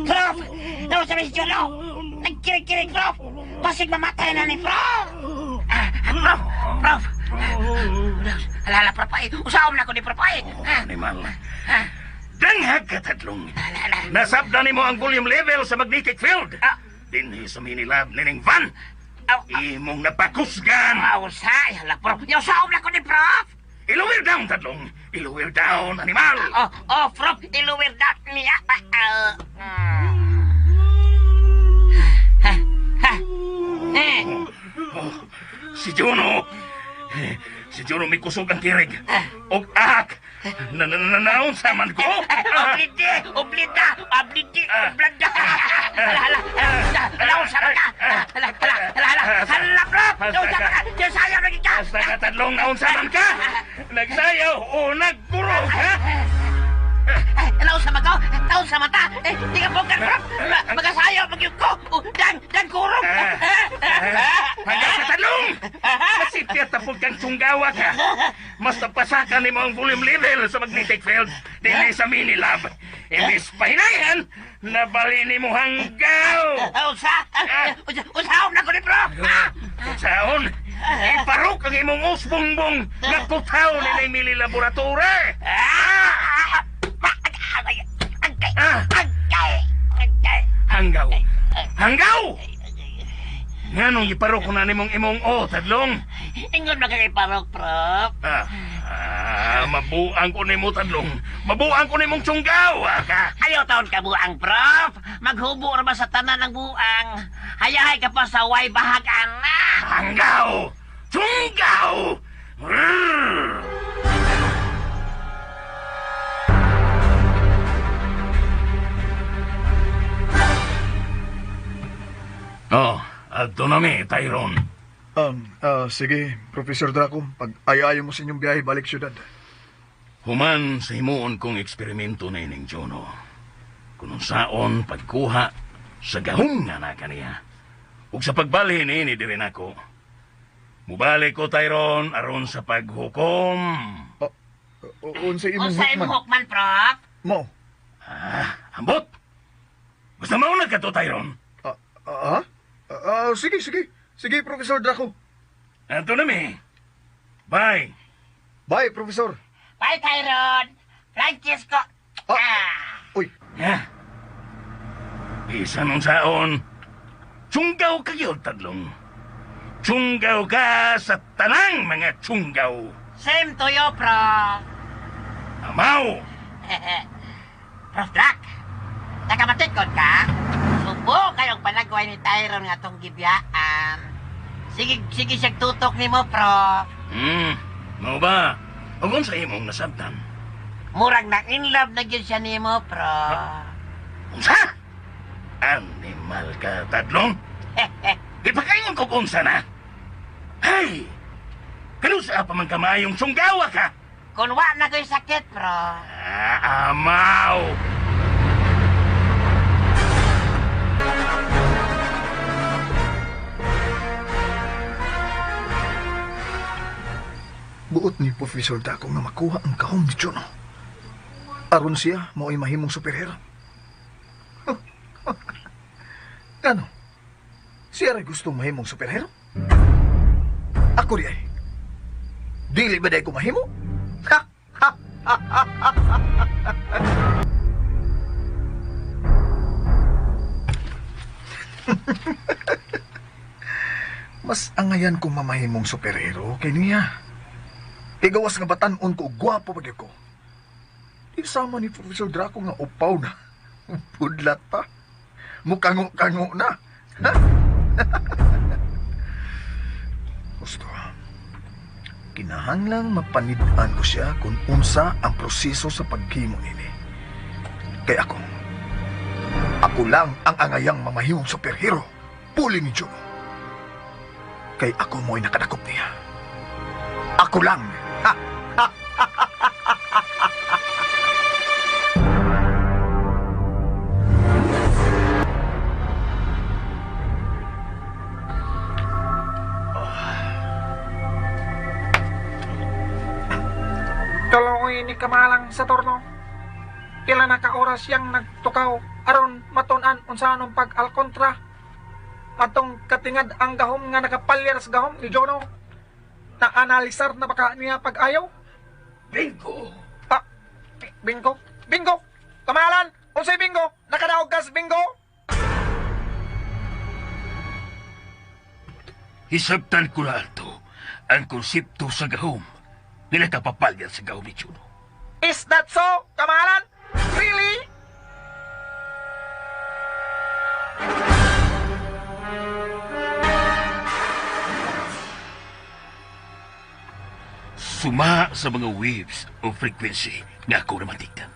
Prof! Nawa sabi si Juno! Nagkirig-kirig, Prof! Pasig mamatay na ni Prof! Prof! Prof! Alala, Prof, ay. Usaom na ko ni Prof, ay. Animal. Danghag ka, tatlong. Nasabdan nimo ang volume level sa magnetic field. Dinhi sa minilab nining van. Imong napakusgan. Usa, hala, Prof. Yaw, saom na ko ni Prof. I-lower down, Tadlong. I-lower down, animal. Oh, Prof, i-lower down niya. Si Juno. Si Juno may kusog ang tirig. Og ahak. Nanaon sa man ko. Oblide, oblida, oblide, oblada. Hala, hala, hala, unsa man ka. Hala, hala, hala, hala, Prof. Unsa man ka. Sayaw lagi ka. Basta ka, Tadlong, naunsa man ka. Nagsayaw o nagkurog, ha? Naunsa man ko? Naunsa man ta? Di ka bukar, Prof. Magasayaw, magyug ko. Dang kurog. Hanggang sa Tadlong! Masipyat na po kang tunggawa ka. Mas napasakan ni mo ang volume level sa magnetic field dinhi sa mini-lab. Imbis pahinayan, nabali ni mo hanggaw. Unsa? Unsaon na ko ni Prof? Unsaon? Iparok ang imong usbongbong nga putaw ni mini laboratory. Hanggaw! Hanggaw! Nganong iparok ko na nimong imong o, Tadlong? Ingon ba kang iparok, Prof? Mabuang ko nimo, Tadlong. Mabuang ko nimong tunggaw. Ayaw taon ka buang, Prof. Maghubo ra ba sa tanan ng buang? Hayahay ka pa sa way bahag, ana. Hanggaw! Tunggaw! Oh, adto na mi, Tyrone. Sige, Professor Draco, pag ayaw mo sa inyong biyahe, balik syudad. Human sa himuon kong eksperimento na ining Juno. Kung saon pagkuha sa gahom nga na kaniya. Ug sa pagbalhin ini diri nako. Mubalik ko, Tyrone, aron sa paghukom. Unsa imong hukman? Unsa imong hukman, Prof? Mo. Ambot! Basta mauna ka to, Tyrone. Sige, sige. Sige, Professor Draco. Ato na mi. Bye. Bye, Professor. Bye, Tyrone. Francisco. Uy. Ya. Bisan unsaon. Tunggaw ka gyud, Tadlong. Tunggaw ka sa tanang mga tunggaw. Same to you, Prof. Amaw. Prof Drac, nakamatikon ka? Subo kayong panagway ni Tyrone nga itong gibiyaan. Sige, sige siyang tutok ni mo, Prof. Mao ba? Ug unsa imong nasabtan? Murag na in love na gyud siya nimo, Prof. Unsa? Animal ka, Tadlong. Ipakaingon ko kung unsa na. Hey! Kanusa pa man ka maayong tunggawa ka? Kun wa na ko'y sakit, Prof. Amaw! Buot ni Professor Draco nga makuha ang kahom ni Juno. Aron siya, mao'y mahimong superhero. Ano? Siya rin gustong mahimong superhero? Ako rin ay. Dili ba dahil ko mahimo? Ha! Ha! Ha! Ha! Ha! Mas angayan kong mamahimong superhero kay niya. Igawas nga batan-on ko, gwapo pag ko. Di sama ni Professor Draco nga upaw na. Budlat pa. Mukango-kango na. Ha? Gusto. Kinahanglang mapanid-an ko siya kung unsa ang proseso sa paghimo nini. Kaya ako lang ang angayang mamahimong superhero. Puli ni Juno. Kay ako mo'y nakadakop niya. Ako lang. Ha! Ha! Tuloy ni Kamalang sa torno. Pila na ka oras siyang nagtukaw aron matun-an unsa anong pag-alkontra. Atong katingad ang gahom nga nakapalyar sa gahom ni Jono. Na-analisar na baka niya pag-ayaw? Bingo! Bingo? Bingo! Kamalan! Unsay bingo? Nakadaog kas bingo? Hisabtan ko na alto ang konsepto sa gahom nga nakapapalyar sa gahom ni Juno. Is that so, kamahalan? Really? Suma sa mga waves o frequency nga ako namatikdan.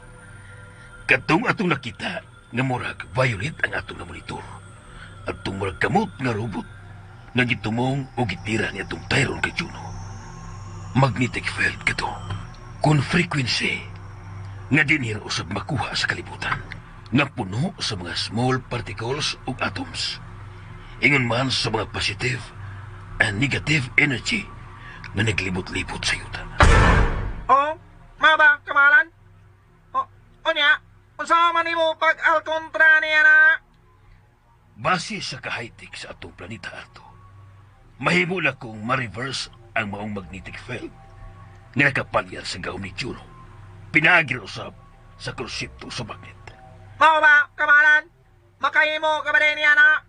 Katong atong nakita nga murag violet ang atong namonitor. Atong murag kamot nga robot nga gitumong o gitira ni atong Tyron kay Juno. Magnetic field kato. Kung frequency nga dinhir usab makuha sa kalibutan nga puno sa mga small particles ug atoms. Ingon man sa mga positive and negative energy nga naglibot-libot sa yuta. Oh, maba, kamahalan? Oh, unya, unsa man nimo pag-alkontra niya na? Base sa ka-high-tech sa atong planeta ato, mahimo na kung ma-reverse ang maong magnetic field nga nakapalyar sa gahom ni Juno. Pinaagi usab sa konsepto sa magnet. Mao ba, kamahalan? Makahimo ka ba din niya na?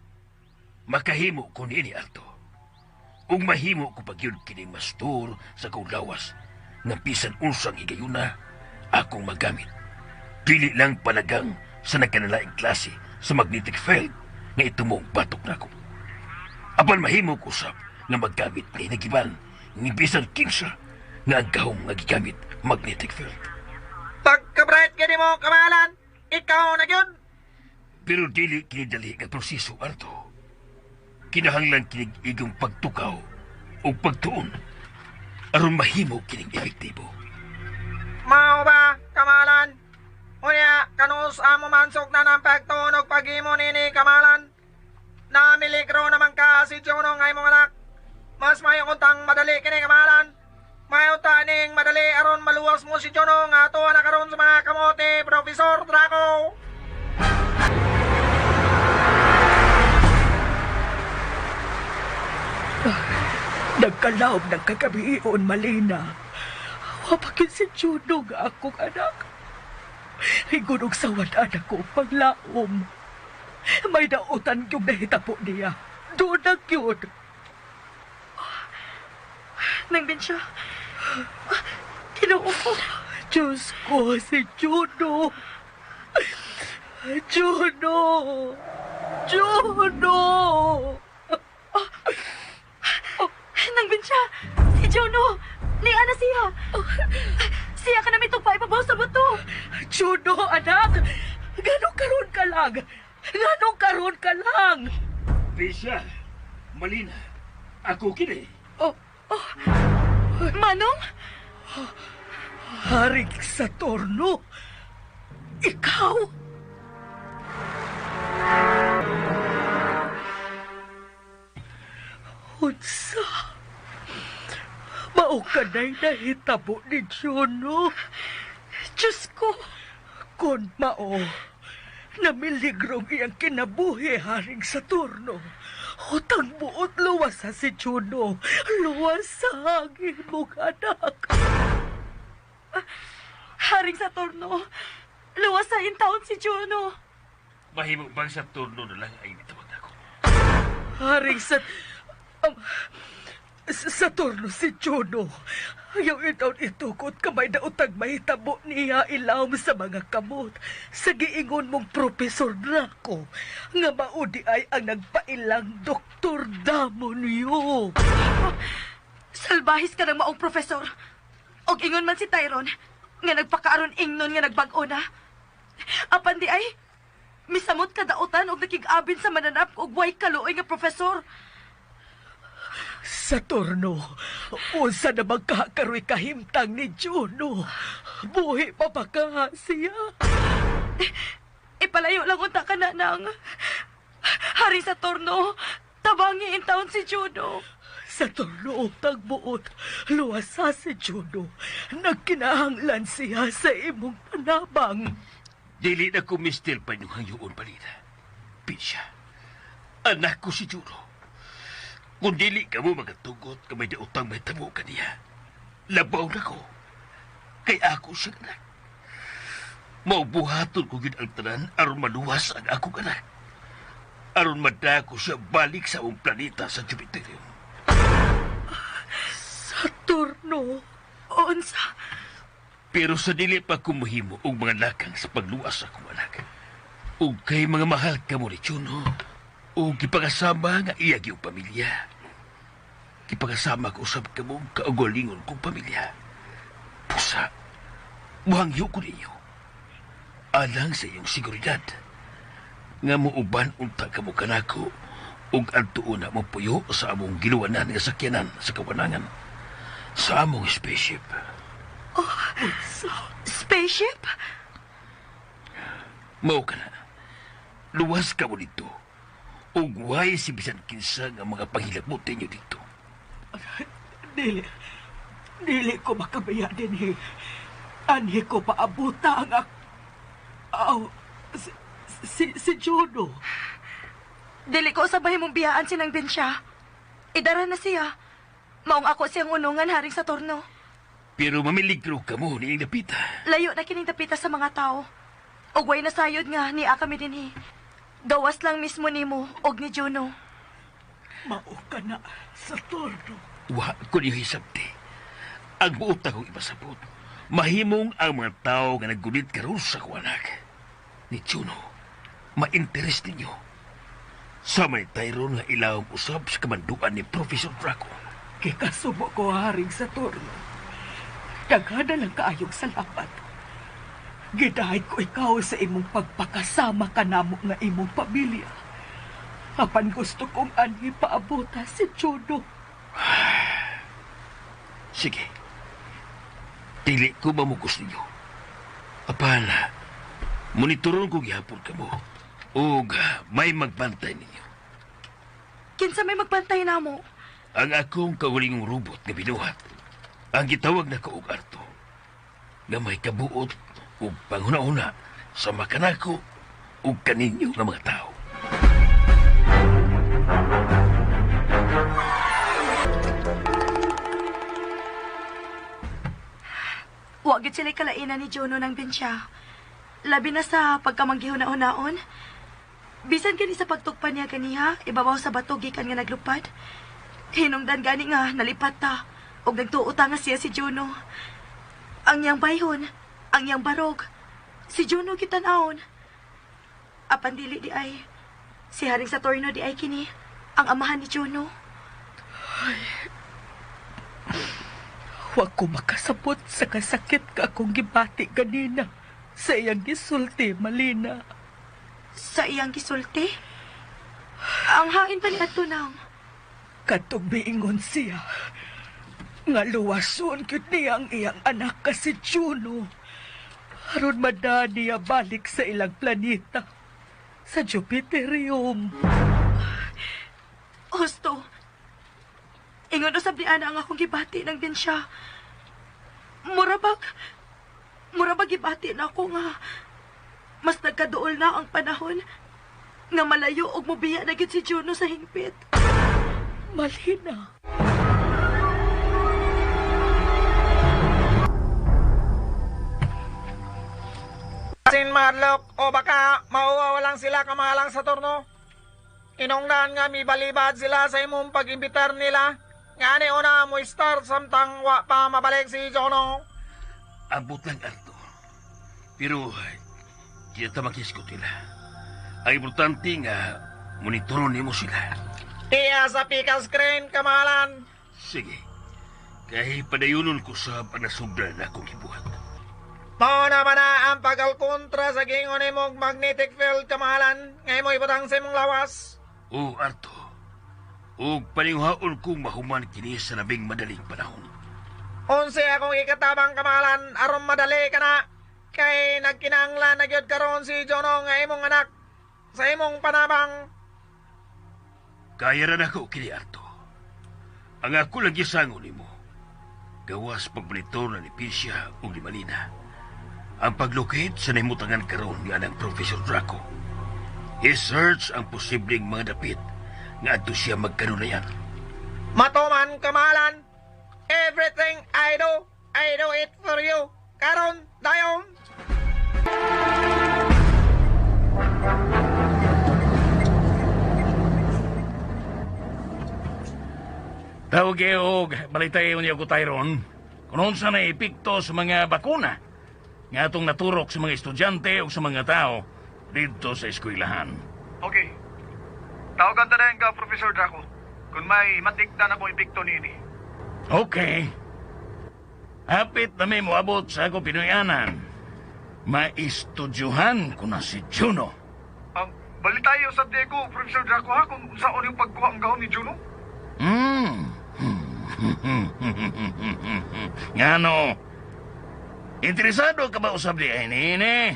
Makahimo ko niini ato. Ug mahimo ko pag yun kining mastor sa kong lawas nga bisan unsang higayuna akong magamit. Dili lang palagang sa nagkanalaing klase sa magnetic field nga itumong batok nako. Apan mahimo ko usab nga maggamit ni nagiban ni bisan kinsa nga ang gahom nga gigamit magnetic field. Pagka-bright gani mo, kamahalan, ikaw na gyud. Pero dili kini dali nga proseso arto. Kinahanglan kinig igong pagtukaw o pagtuon aron mahimo kining epektibo. Mao ba, kamahalan? Unya, kanus amo mansok na ng pagtuon og paghimo nini, kamahalan? Namiligro naman ka si Juno nga imong anak. Mas mayo untang madali kini, kamahalan. Mayo ta ning madali aron maluwas mo si Juno nga ato na karon sa mga kamot ni Professor Draco. Nagkalaom ng kagabion, Malina. Wapakin si Juno nga akong anak. Higunog sa wadaan ako paglaom. May dautan yung nahitapo niya. Doon na yun. Nang Bensya. Kinoo ko. Diyos ko, si Juno. Juno! Juno! Nang Bensya! Si Juno! Ni ana siya! Siya ka na may tugpa ipabaw sa bato! Juno, anak! Ganong karon ka lang! Ganong karon ka lang! Bensya! Malina! Ako kini! Oh, oh. Manong? Haring Saturno! Ikaw! Unsa? Mao kanay nahitabo ni Juno. Diyos ko! Kon mao, namiligrong iyang kinabuhi, Haring Saturno. Utang buot luwasa si Juno. Luwasa ang imong anak. Haring Saturno, luwasa in taon si Juno. Mahimo bang Saturno na lang ay mitawag ako? Haring Saturno si Juno. Ayaw itaon itukot kamay na utag mahitabo niya ilawom sa mga kamot. Sa giingon mong Professor Draco, nga maudi ay ang nagpailang Doktor Damonyo. Salbahis ka ng maong profesor. Og ingon man si Tyron, nga nagpakaaron ingnon nga nagbag-o na. Apan di ay, misamot kadautan og nakig-abin sa mananap og way kaluoy nga profesor. Saturno, unsa na magkakaroy kahimtang ni Juno? Buhi pa ba ka siya? Ipalayo lang unta ka na nang Haring Saturno, tabangi in taon si Juno. Saturno, tagbuot, luwasa si Juno. Nagkinahanglan siya sa imong panabang. Dili na ko mister pa inyong hangyoon, Palina. Pinsya, anak ko si Juno. Kung dili ka mo magatugot, kamay dautang may tabo ka niya. Labaw na ko. Kay ako siyang anak. Maubuhaton ko yun ang tanan aron maluwas ang akong anak. Aron madako siya balik sa among planeta sa Jupiterium. Saturno. Unsa? Pero sa dili pa kumuhimo og mga lakang sa pagluwas sa akong anak. Ug kay mga mahal kamo ni Juno, ug gipakasama nga iya gyud pamilya. Gipakasama ko usab kamo kaugalingon kong pamilya. Pusa, muhangyo ko ninyo. Alang sa iyong seguridad, nga muuban unta kamo kanako ug adtuon na mopuyo sa among giluwanan nga sakyanan sa kawanangan sa among spaceship. Oh, spaceship? Mao ka na. Luwas ka mo dito. Ug way si bisan kinsa nga mga panghilabot ninyo dito. Dili. Dili ko makabaya dinhi. Anhi ko paabuta ang aw, si Juno. Dili ko sabay mong biyaan sinang Bensya. Idara na siya. Maong ako siyang unungan haring Saturno. Pero mamiligro ka mo niing dapita. Layo na kining dapita sa mga tao. Og way nasayod nga niya kami dinhi. Gawas lang mismo nimo og ni Juno. Mao ka na, Saturno. Wa ko niyo hisabti. Ang buot akong ipasabot. Mahimong ang mga tao nga naggunit karon sa kuwanak. Ni Juno, ma-interest ninyo. Sama ni Tyrone nga ilawom usab sa kamanduan ni Professor Draco. Kikasubo ko, Haring Saturno. Daghana lang kaayong salamat. Gidahay ko ikaw sa imong pagpakasama kanamo nga imong pamilya. Apan gusto kong anhi paabota si Juno. Sige. Dili ko mamugos ninyo. Apan, monitoron ko gihapon kamo. Ug may magbantay ninyo. Kinsa may magbantay namo? Ang akong kagulingong robot nga binuhat, ang gitawag na ko og Arto, nga may kabuot ug panghuna-huna sa makanako ug kaninyo nga mga tao. Wa gyud sila'y kalainan ni Juno ng Bensya. Labi na sa pagkamanggihuna-hunaon. Bisan gani sa pagtugpa niya kaniha, ibabaw sa bato gikan nga naglupad. Hinungdan gani nga nalipat ta, og nagtuo ta nga siya si Juno. Ang iyang bayhon, ang iyang barog, si Juno gitan-awon. Apan dili di ay, si Haring Saturno di ay kini, ang amahan ni Juno. Ay, wa ko makasabot sa kasakit ka akong gibati ganina sa iyang gisulti, Malina. Sa iyang gisulti? Ang hain pa ni adto nang. Katong miingon siya, nga luwason gyud niya ang iyang anak ka si Juno. Aron madani niya balik sa ilang planeta, sa Jupiterium. Husto. Ingon usab ni Ana ang akong gibati ng Bensya. Mura bag gibati na ako nga mas nagkaduol na ang panahon nga malayo og mobiya na gyud si Juno sa hingpit. Malina. Sin madlok o baka mauwaw lang sila kamahalang Saturno. Inungdan nga mibalibad sila sa imong pag-imbitar nila. Ngani una mo start samtang wa pa mabalik si Juno. Abot lang, Arto. Pero di ta makisgot nila. Ang importante nga monitoron nimo sila. Iya sa pikas screen, kamahalan. Sige. Kay padayunon ko sa panasugdan na akong gibuhat. Mao na ba na ang pagalkontra sa gingon nimong magnetic field, kamahalan? Ngay mo ibutang sa imong lawas. O, Arto. Og paninghaon kong mahuman kini sa labing madaling panahon. Unsa akong ikatabang, kamahalan, aron madali ka na. Kay nagkinahanglan na gyud karon si Juno nga imong anak sa imong panabang. Kaya ra nako kini, Arto. Ang ako lang gisangon nimo. Gawas pagmonitor na ni Pisya ug ni Malina. Ang paglocate sa nahimutangan karon ni anang Professor Draco. I-search ang posibleng mga dapit nga adto siya magkanunayan. Matuman, kamahalan. Everything I do it for you. Karon, dayon. Tawag og balitay unya ko Tyron kung unsa na epekto sa mga bakuna nga atong naturok sa mga estudyante o sa mga tao didto sa eskwelahan. Okay. Tawagan ta na ka, Professor Draco, kung may matikda na kong epekto niini. Okay. Hapit na may moabot sa ako Pinoyanan. Maistudyuhan ko na si Juno. Balitayo sa Diego, Professor Draco, ha, kung saan yung pagkuha ang gahon ni Juno? Ngano? Interesado ka ba usab di ay nini?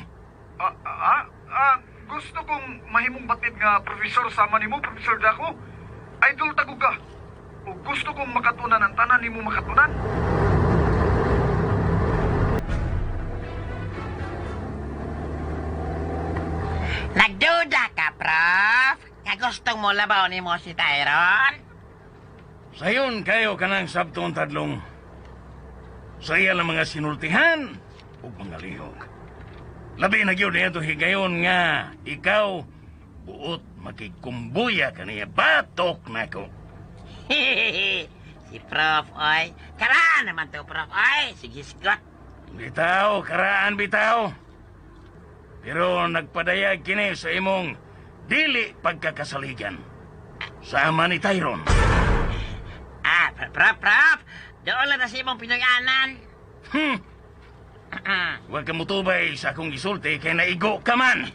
Gusto kong mahimong batid nga profesor sama nimo, Professor Draco. Idol tagog ka. O gusto kong makatunan ang tanan nimo makatunan. Nagduda ka, Prof? Nga gustong mo labaw ni mo si Tyron? Sayon kayo kanang sabtong tadlong. Sa iya lang mga sinultihan ug mga lihok. Labi na gyud niya higayon nga ikaw buot makigkumbuya kaniya batok nako. Si Prof, oy. Karaan naman to, Prof, oy. Sige, sigot. Bitaw, karaan bitaw. Pero nagpadayag kini sa imong dili pagkakasaligan. Sama ni Tyron. Ah, Prof, Prof. Doon lang na sa imong Pinoyanan. Huwag ka mutubay sa akong gisulti kay naigo ka man.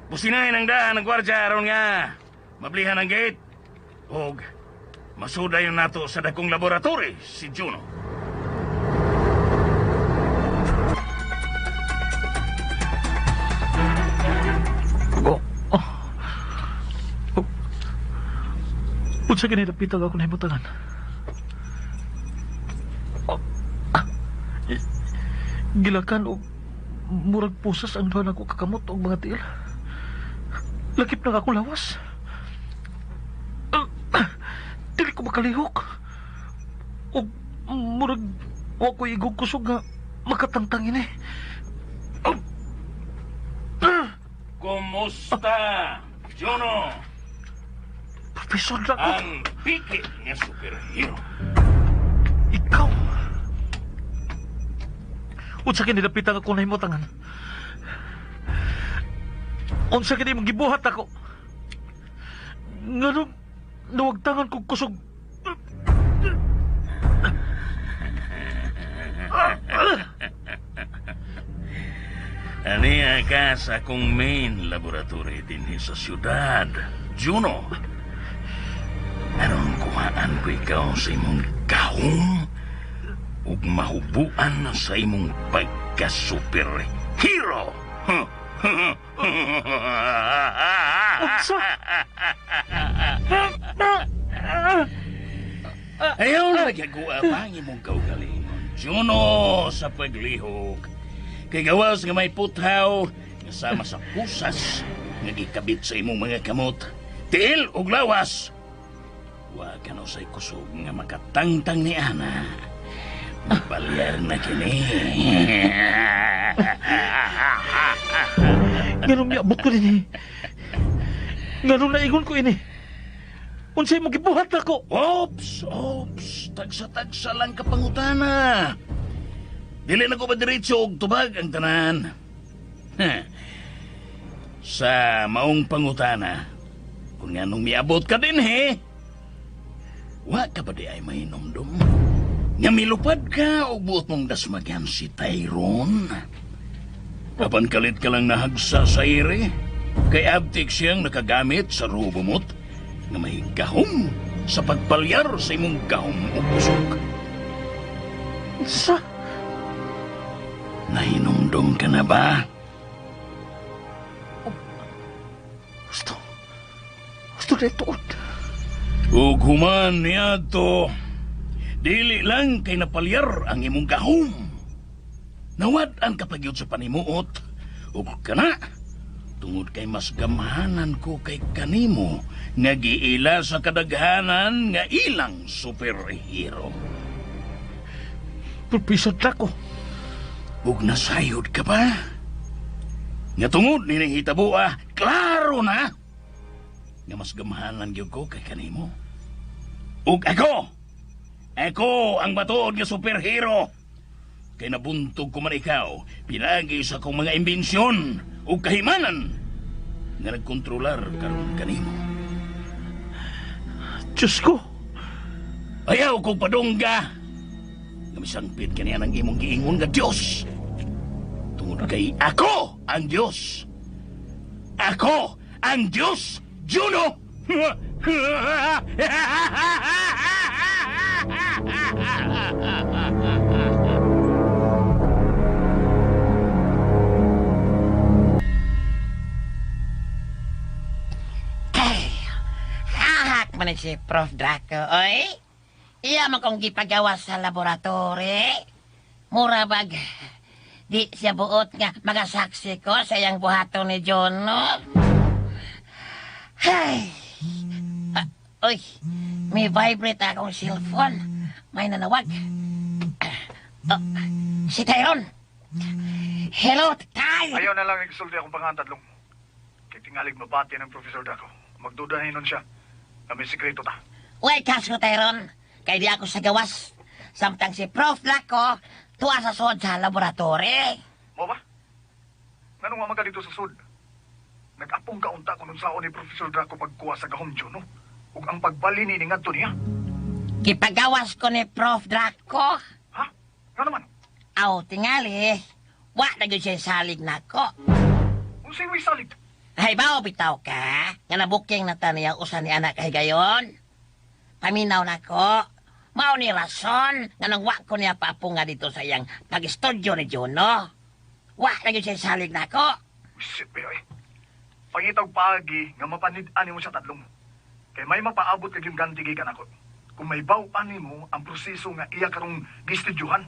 Businahin ang daan ng gwardya aron nga mablihan ang gate. Og masudayon nato sa dakong laboratory si Juno. Oh. Oh. Oh. Unsa gani dapita ako nahimutangan? Oh. Ah. Gilakan og murag pusas ang duha nako kakamot og mga tiil. Lakip na ako lawas. Dili ko makalihok. Og murag wa ko igog kusog nga makatangtang ini. Kumusta, Juno? Profesor Draco. Ang piki nga superhero. Ikaw. Unsa kini dapitan ako nahimutangan? Unsa kini imong gibuhat ako? Nganong nawagtangan kog kusog? Aniya ka sa akong main laboratory dinhi sa siyudad, Juno. Aron kuhaan ko ikaw sa imong gahom ug mahubuan sa imong pagka-superhero. Unsa? Ayaw na nagyaguha pa ang imong kaugalingon, Juno, sa paglihok. Kay gawas nga may puthaw nga sama sa kusas nga gikabit sa imong mga kamot, tiil ug lawas. Wa ka na usay kusog nga makatangtang ni Ana. Mabalyar na kini. Nganong miabot ko dinhi? Nganong naingon ko ini? Unsay mo gibuhat nako? Ops, ops, tagsa-tagsa lang ka pangutana. Dili na ko ba diretso og tubag ang tanan? Sa maong pangutana, kung nga nung miabot ka din, he, wa ka ba di ay mahinomdom? Nga milupad ka o buot mong dasmagan si Tyron? Apan kalit ka lang nahagsa sa ire, kay abtik siyang nakagamit sa robomot nga may gahom sa pagpalyar sa imong gahom o kusog. Sa? Nahinumdum ka na ba? Gusto. Gusto na ituod. Ug human niadto, dili lang kay napalyar ang imong gahom. Nawad-an ka pa gyud sa panimuot, ug kana, tungod kay mas gamhanan ko kay kanimo nga giila sa kadaghanan nga ilang superhero. Professor Draco. Ug nasayod ka ba? Nga tungod ni nahitaboa, klaro na nga mas gamhanan gyud ko kay kanimo. Ug ako! Ako ang matuod nga superhero! Kay nabuntog ko man ikaw, pinagi sa akong mga imbensyon ug kahimanan nga nagkontrolar karon kanimo. Diyos ko! Ayaw kong padungga! Nga misangpit kaniya ng imong giingon nga Diyos! Tungod kay ako ang Diyos! Ako ang Diyos, Juno! Kay, hahak man si Prof. Draco, oy. Iya man kong gipagawa sa laboratory. Mura bag, di siya buot nga magasaksi ko sa iyang buhaton ni Jono. Hay! Oy, may vibrate akong cellphone. May nanawag. Oh, si Tyron. Hello, Ty! Ayaw na lang igsulti akong pangantadlong. Kay tingalig mabati ng Professor Draco. Magdudahin nun siya na may sikreto ta. Uy, kaso Tyron, kay di ako sa gawas. Samtang si Prof. Draco, tuwa sa sod sa laboratory. Mo ba? Ngano nga magka dito sa sud? Nag-apong kaunta ko nun saon ni Professor Draco pagkuha sa gahom Juno. Ug ang pagbali ni ngadto niya. Gipagawas ko ni Prof. Draco. Ha? Nga naman? Aw, tingali. Wa na gyud siya salig nako. Unsay way salig? Ay, bao bitaw ka? Nga nabuking na ta niya usa ni anak kay gayon. Paminaw nako. Mao ni rason nga nang wa ko niya paapunga dito sa iyang pag-studio ni Juno. Wa na gyud siya salig nako. Shit, pero eh. Pangitag paagi nga mapanid-an nimo sa tadlong. Kay may mapaabot kag yung ganti gikan ako. Kung may baw-an nimo ang proseso nga iya karong gistudyohan.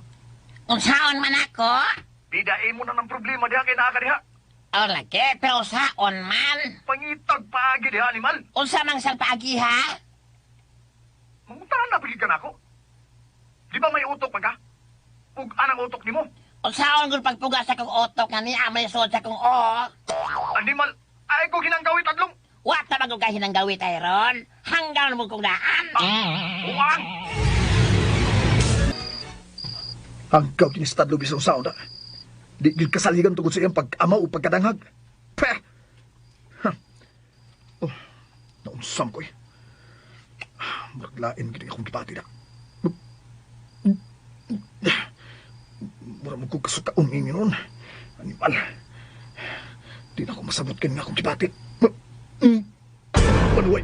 Unsaon man ako? Bidae mo na ng problema diha kay naa ka diha. O lagi, pero unsaon man? Pangitag paagi diha, animal. Unsa mang sang paagi ha? Mangutahan na pagid ka nako. Di ba may utok man ka? Ug anang utok nimo? Unsaon gud pagpuga sa kong utok nga niya may suod sa kong o? Animal, ay ko ginang gawit tadlong. Wa ta man kay hinang gawit Tyron. Hanggang mo kong daan. Uang! Hanggaw kinis tadlo bisan sa una. Di gid kasaligan tungod sa iyang pag-ama o pagkadanghag. Peh! Ha. Oh, naunsam ko eh. Murag lain gid akong gibati na. Mura mo kong kasukaon ngayon noon. Animal. Di na ako masabot kanin akong gibati. Manuay.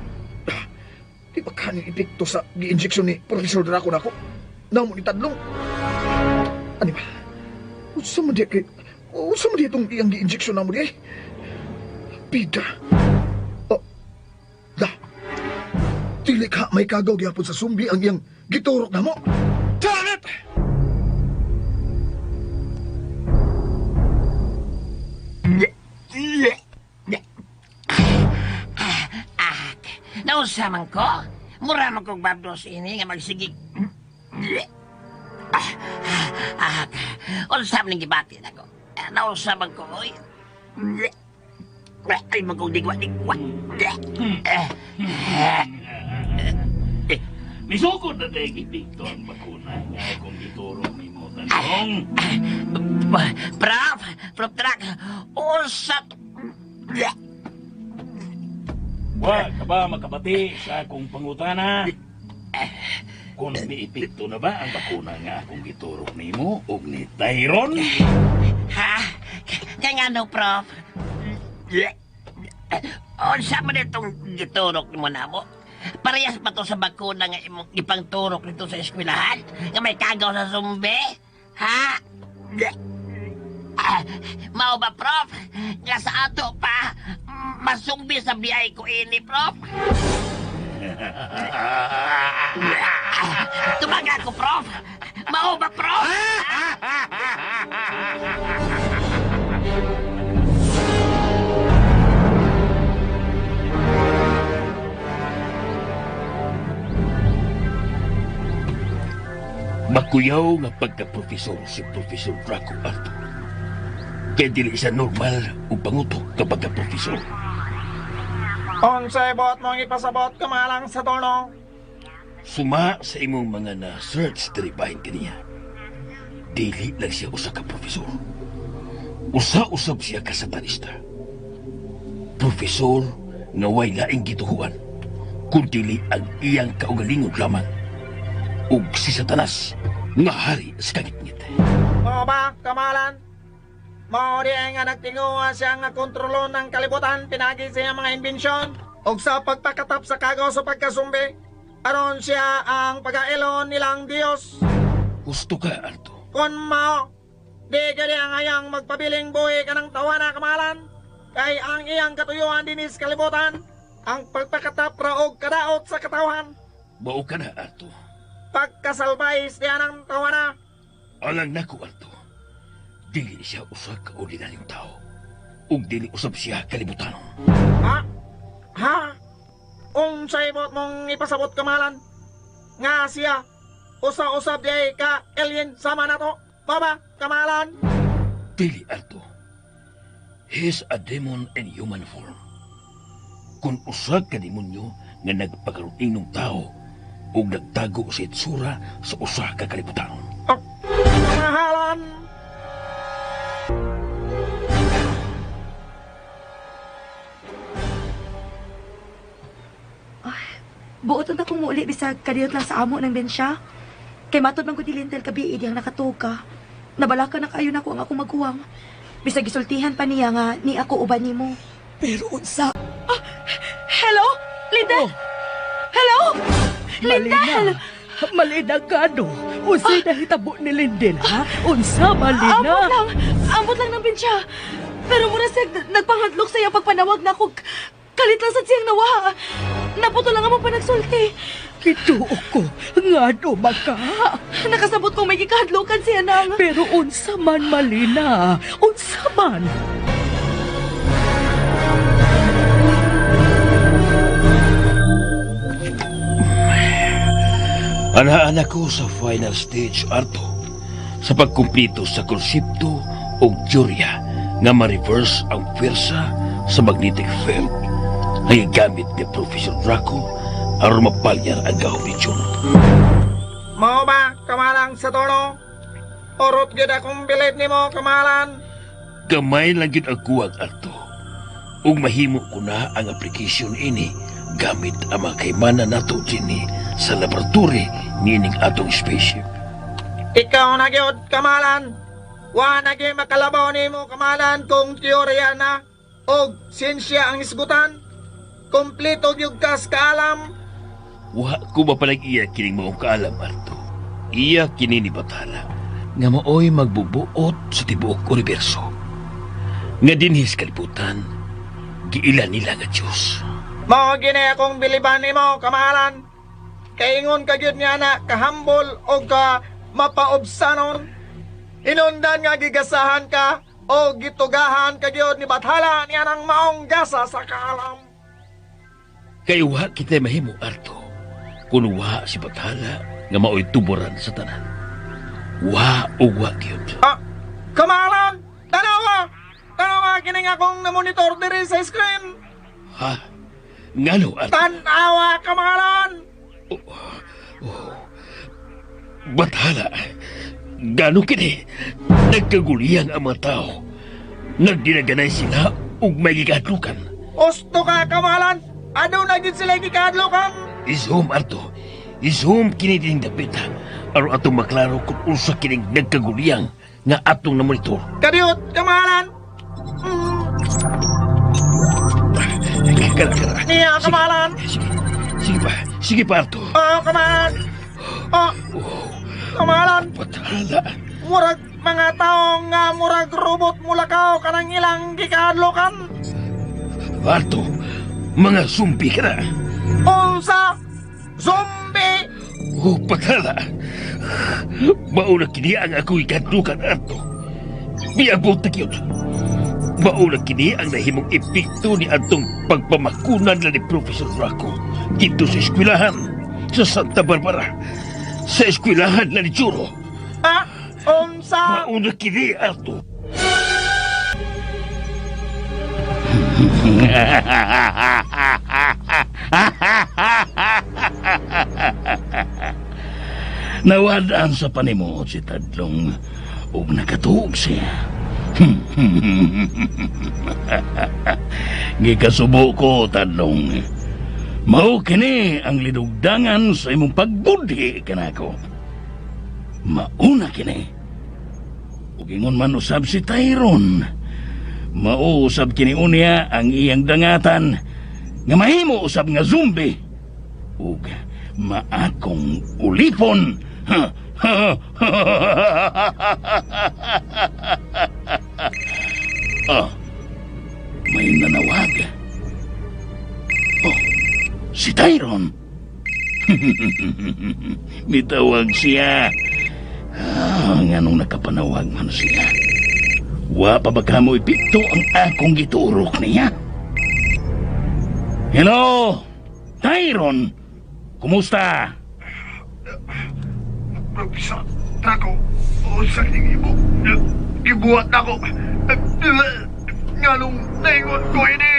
Di ba kanin epekto sa gi-injection ni Professor Draco nako? Namo ni Tadlong. Animal. Unsa man di kay... Unsa man di itong iyang gi-injection namo di ay? Bida. Oh. Da. Dili ka may kagaw gyapon sa sumbi ang iyang giturok namo. Damn it! Ah, nausa man ko. Mura man kong babdos ini nga magsigi. Ah, unsa man gibati nako. Nausa man ko oy. Ay man kong digwa-digwa. Misugod na tayo epekto ang bakuna nga akong giturok nimo tanong. Prof, Prof Drac, unsa Wa ka ba makabati sa akong pangutana? Kung miepekto na ba ang bakuna nga akong giturok nimo og ni Tyron? Ha? Kaya nga no, Prof? Unsa man itong giturok nimo namo? Parehas pa to sa bakuna nga imong ipangturok nito sa eskwelahan? Nga may kagaw sa sumbi? Ha? Mao ba, Prof? Nga sa ato pa, masumbi sa biyay ko ini, Prof? Tumaga ko, Prof! Mao ba, Prof? Makuyaw nga pagka-profesor si Professor Draco Arthur. Kaya dili siya normal o pangutok kapag ka-profesor. Unsay buot mong ipasabot kamalang sa tono? Suma sa imong mga na-search diri bahin kaniya. Dili lang siya usa ka profesor. Usa-usab siya ka satanista. Profesor nga way laing gituhuan, kun dili ang iyang kaugalingon lamang. Ug si Satanas nga hari sa kangitngit. Mao ba, kamalan? Mao di nga nagtinguha siya nga kontrolon ng kalibutan pinagi sa iyang mga imbensyon og sa pagpakatap sa kagaw sa pagkasumbi. Aron siya ang pagailon nilang Diyos. Gusto ka, Arto? Kung mao, di gani ang ayang magpabiling buhi ka ng tawana, kamalan. Kay ang iyang katuyuan dinis kalibutan, ang pagpakatap raog kadaot sa katawhan. Mao ka na, Arto. Pagkasalbay siya ng tawana. Alang nako, Arto. Dili siya usa ka ordinaryong tao. Ug dili usab siya kalibutanon. Ha? Ha? Unsay ibot mong ipasabot, kamalan? Nga siya, usa-usab di ka alien sama na to. Baba, kamalan? Dili, Arto. He's a demon in human form. Kung usa ka demonyo nga nagpakaroon ng tao ug nagtago sa itsura sa usa ka kalibutanon. Oh, kamahalan! Buot na akong muuli bisag kadiyot lang sa amo ng bensya. Kay matod man ko ni Lindel kabi diyang nakatuog ka. Nabalaka na kayo nako ang akong maguwang. Bisag gisultihan pa niya nga ni ako uban nimo. Pero unsa? Ah, hello? Lindel? Oh. Hello? Lindel! Malina gano. Unsay nahitabo ni Lindel, ha? Unsa, Malina? Ambot lang. Ambot lang ng bensya. Pero mura siya nagpangadlok sa iyang pagpanawag na ako. Kalit lang sa siyang nawa. Naputo lang ang panagsulti. Kituo ko, ngano maka. Nakasabot kong may gikahadlokan siya nang. Pero unsa man, Malina, unsa man. Anaan ako sa final stage, Arto, sa pagkumplito sa konsepto o teorya nga ma-reverse ang pwersa sa magnetic field ay gamit ni Professor Draco aron mapalyar ang gahom ni Juno. Mao ba, kamalang sa tono? Orot gyud akong bilib nimo, kamalan. Gamay lang gyud ang kuwag, Arto. Ug mahimo ko na ang application ini gamit ang mga kaimana nato dinhi sa laboratory niining atong spaceship. Ikaw na gyud, kamalan. Wa na gyud makalabaw nimo, kamalan, kung teorya na og siyensya ang isgutan. Kompleto gyud kas kaalam. Wa ko mapalag iya kining maong kaalam, Arto. Iya kini ni Bathala nga maoy magbubuot sa tibuok universo. Nga dinhi sa kalibutan, giila nila nga Diyos. Mao gini akong biliban nimo, kamahalan. Kaingon ka gyud niya na kahambol o ka mapaobsanon. Inundan nga gigasahan ka o gitugahan ka gyud ni Bathala niya ng maong gasa sa kaalam. Kay wa kita mahimo, Arto, kun wa si Bathala nga maoy tuboran sa tanan. Wa o wa gyud. Ah, kamahalan! Tanawa! Tanawa kining akong namonitor diri sa screen. Ha? Ngano, Arto? Tanawa, kamahalan! Oh, oh. Bathala, gano kini? Nagkaguliyang ang mga tao. Nagdinaganay sila ug may gikadlukan. Usto ka, kamahalan! Ano na gid sila gikadlukan? I-zoom, Arto. I-zoom kini dining dapita. Aron atong maklaro kung unsa kining nagkaguliyang nga atong namonitor. Kadiyot, kamahalan! Kara, kara. Niya, kamahalan! Sige, sige pa. Sige pa, Arto. Oo, kamahalan! Oh, kamahalan! Bathala! Murag mga taong nga murag robot mulakaw kanang ilang gikadlukan. Arto, mga zombie ka na. Unsa? Zombie? Oh, Bathala! Mauna kini ang ako'y kadlukan, Arto. Miabot na yun. Mauna kini ang nahimong epekto ni atong pagpamakunan na ni Professor Draco dito sa eskwelahan sa Santa Barbara. Sa eskwelahan na ni Juro. Ah, unsa? Mauna kini, Arto. Nawadaan sa panimuot si Tadlong ug nakatuog siya. Gikasubo ko, Tadlong. Mao kini ang lidugdangan sa imong pagbudhi kanako. Mauna kini. Ug ingon man usab si Tyron. Mao usab kini unya ang iyang dangatan nga mahimo usab nga zombie ug maakong ulipon. Ah, may nanawag. Oh, si Tyron. Mitawag siya. Ah, nganong nakapanawag man siya. Wa pa ba kamo epekto ang akong giturok niya? Hello, Tyron. Kumusta? Professor Draco, unsa ning imo? Gibuhat nako. Nganong naingon ko ini?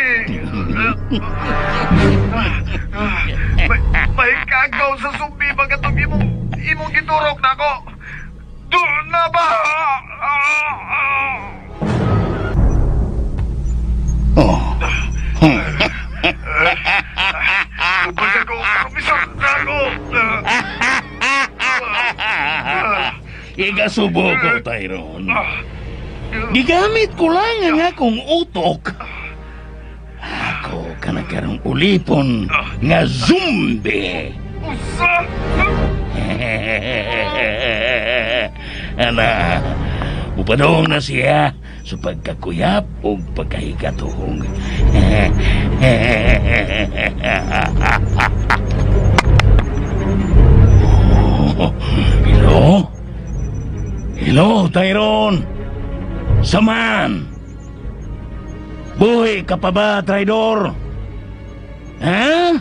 May kagaw sa sumbi ba katong imong giturok nako? Doon na ba? Oh. Ubasa ko, Professor Draco. Igasubo ko, Tyron. Gigamit ko lang ang akong utok. Ako ka nagkarong ulipon nga zombie. Usa! Ana, upadong na siya sa pagkakuyap o pagkahikatuhong. Oh, hello? Hello, Tyron! Saman! Buhi ka pa ba, traidor? Ha?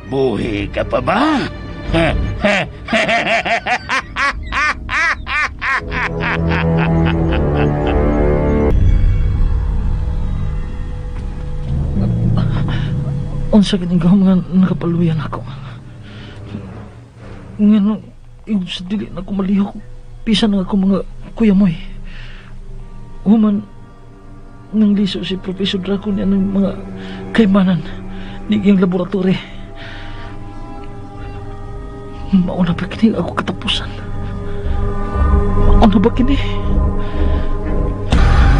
Buhi ka pa ba? Unsa kining gahom nga nakapaluyan ako. Nga yung sa dili na ko malihok, bisan ang ako mga kuya moy. Human, nang liso si Professor Draco niya ng mga kaimanan ni iyang laboratory. Mauna ba kini ako katapusan? Mauna ba kini?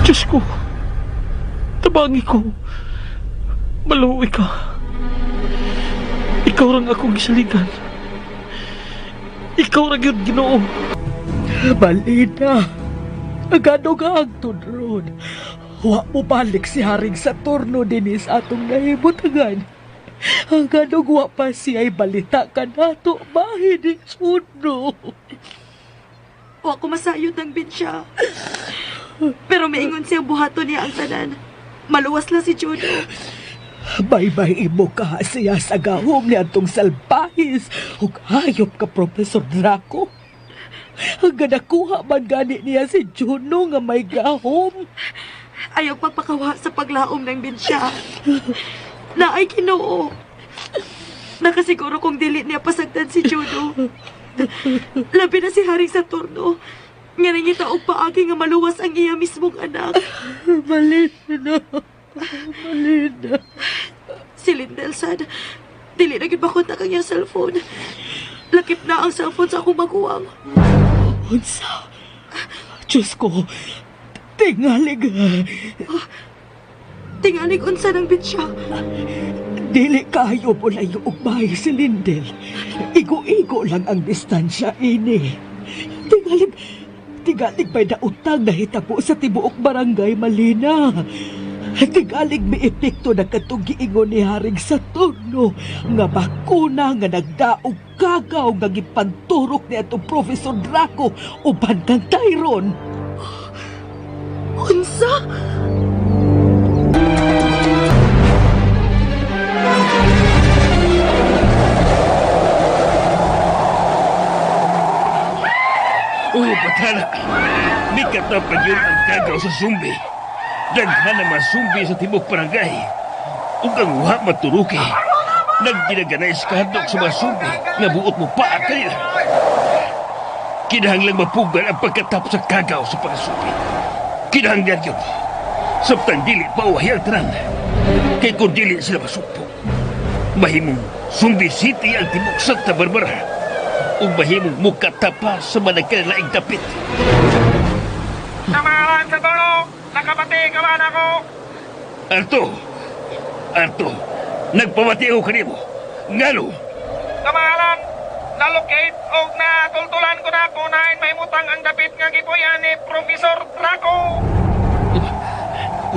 Diyos ko, tabangi ko, maluwi ka. Ikaw rang akong gisaligan. Ikaw rang yun, Ginoo. Balina, agano ka ang tudron. Wa mo balik si Haring Saturno dinis atong nahibutangan. Hanggang wa pa siya'y balita ka nato, bahin ni Juno. Wa ko masayod ng binsya. Pero maingon siyang buhaton niya ang tanan. Maluwas lang si Juno. Bye-bye imo ka siya sa gahom ni atong salbahis ug hayop ka, Professor Draco. Hanggang nakuha man gani niya si Juno nga may gahom. Ayaw pagpakawa sa paglaom ng binsya. Naay Ginoo. Nakasiguro kong dili niya pasagdan si Juno. Labi na si Haring Saturno. Nga nangita og paagi nga maluwas ang iya mismong anak. Malina. Malina. Si Lindel sad, dili na gyud makontak ang iyang cellphone. Lakip na ang cellphone sa akong maguwang. Unsa? Diyos ko, tingalig. Oh, tingalig unsa ng binsya. Dili kayo mo layo og bahay si Lindel. Igo-igo lang ang distansya ini. Tingalig, tingalig may dautang nahitabo sa tibuok barangay Malina. Tingalig may epekto na katong giingon ni Haring Saturno nga bakuna nga nagdaog kagaw nga gipanturok ni atong Professor Draco uban kang Tyron. Unsa? Uy, patala! Mikatapad yun ang kagaw sa zombie. Daghan na mga zombie sa tibok barangay. Ug ang wa maturuki. Nagdinaganay sa kahadlok sa mga zombie nga buot mo pa kanila. Kinahanglang mapugan ang pagkatap sa kagaw sa pagkasupi. Kinahanglan yun. Samtang dili pa uwahi ang tanan. Kay kung dili sila masugpo, mahimong Zombie City ang tibok Santa Barbara. Ug mahimong mukatapa sa managkalaing dapit. Kamahalan sa tono, nakabati ka ba nako? Arto! Arto! Nagpamati ako kanimo. Ngano? Kamahalan, nalocate o natultulan ko na kung nain mahimutang ang dapit nga gipuyan ni Professor Draco.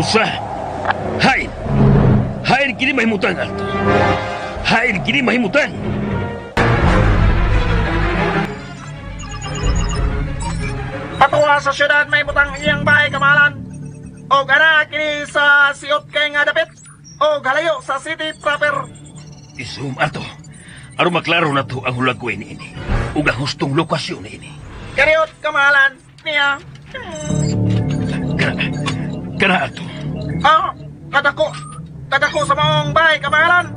Usa! Hain! Hain kini mahimutang, Arto! Hain kini mahimutang! Patuwa sa syudad may butang iyang bahay, kamahalan. O gana kini sa siot kay nga dapit. O galayo sa city proper. Isum, Arto. Aron maklaro na to ang hulagway ni ini. Ug ang hustong lokasyon ni ini. Kaniot, kamahalan niya. Kana, kana, Arto. Ah, kadako. Kadako sa maong bahay, kamahalan.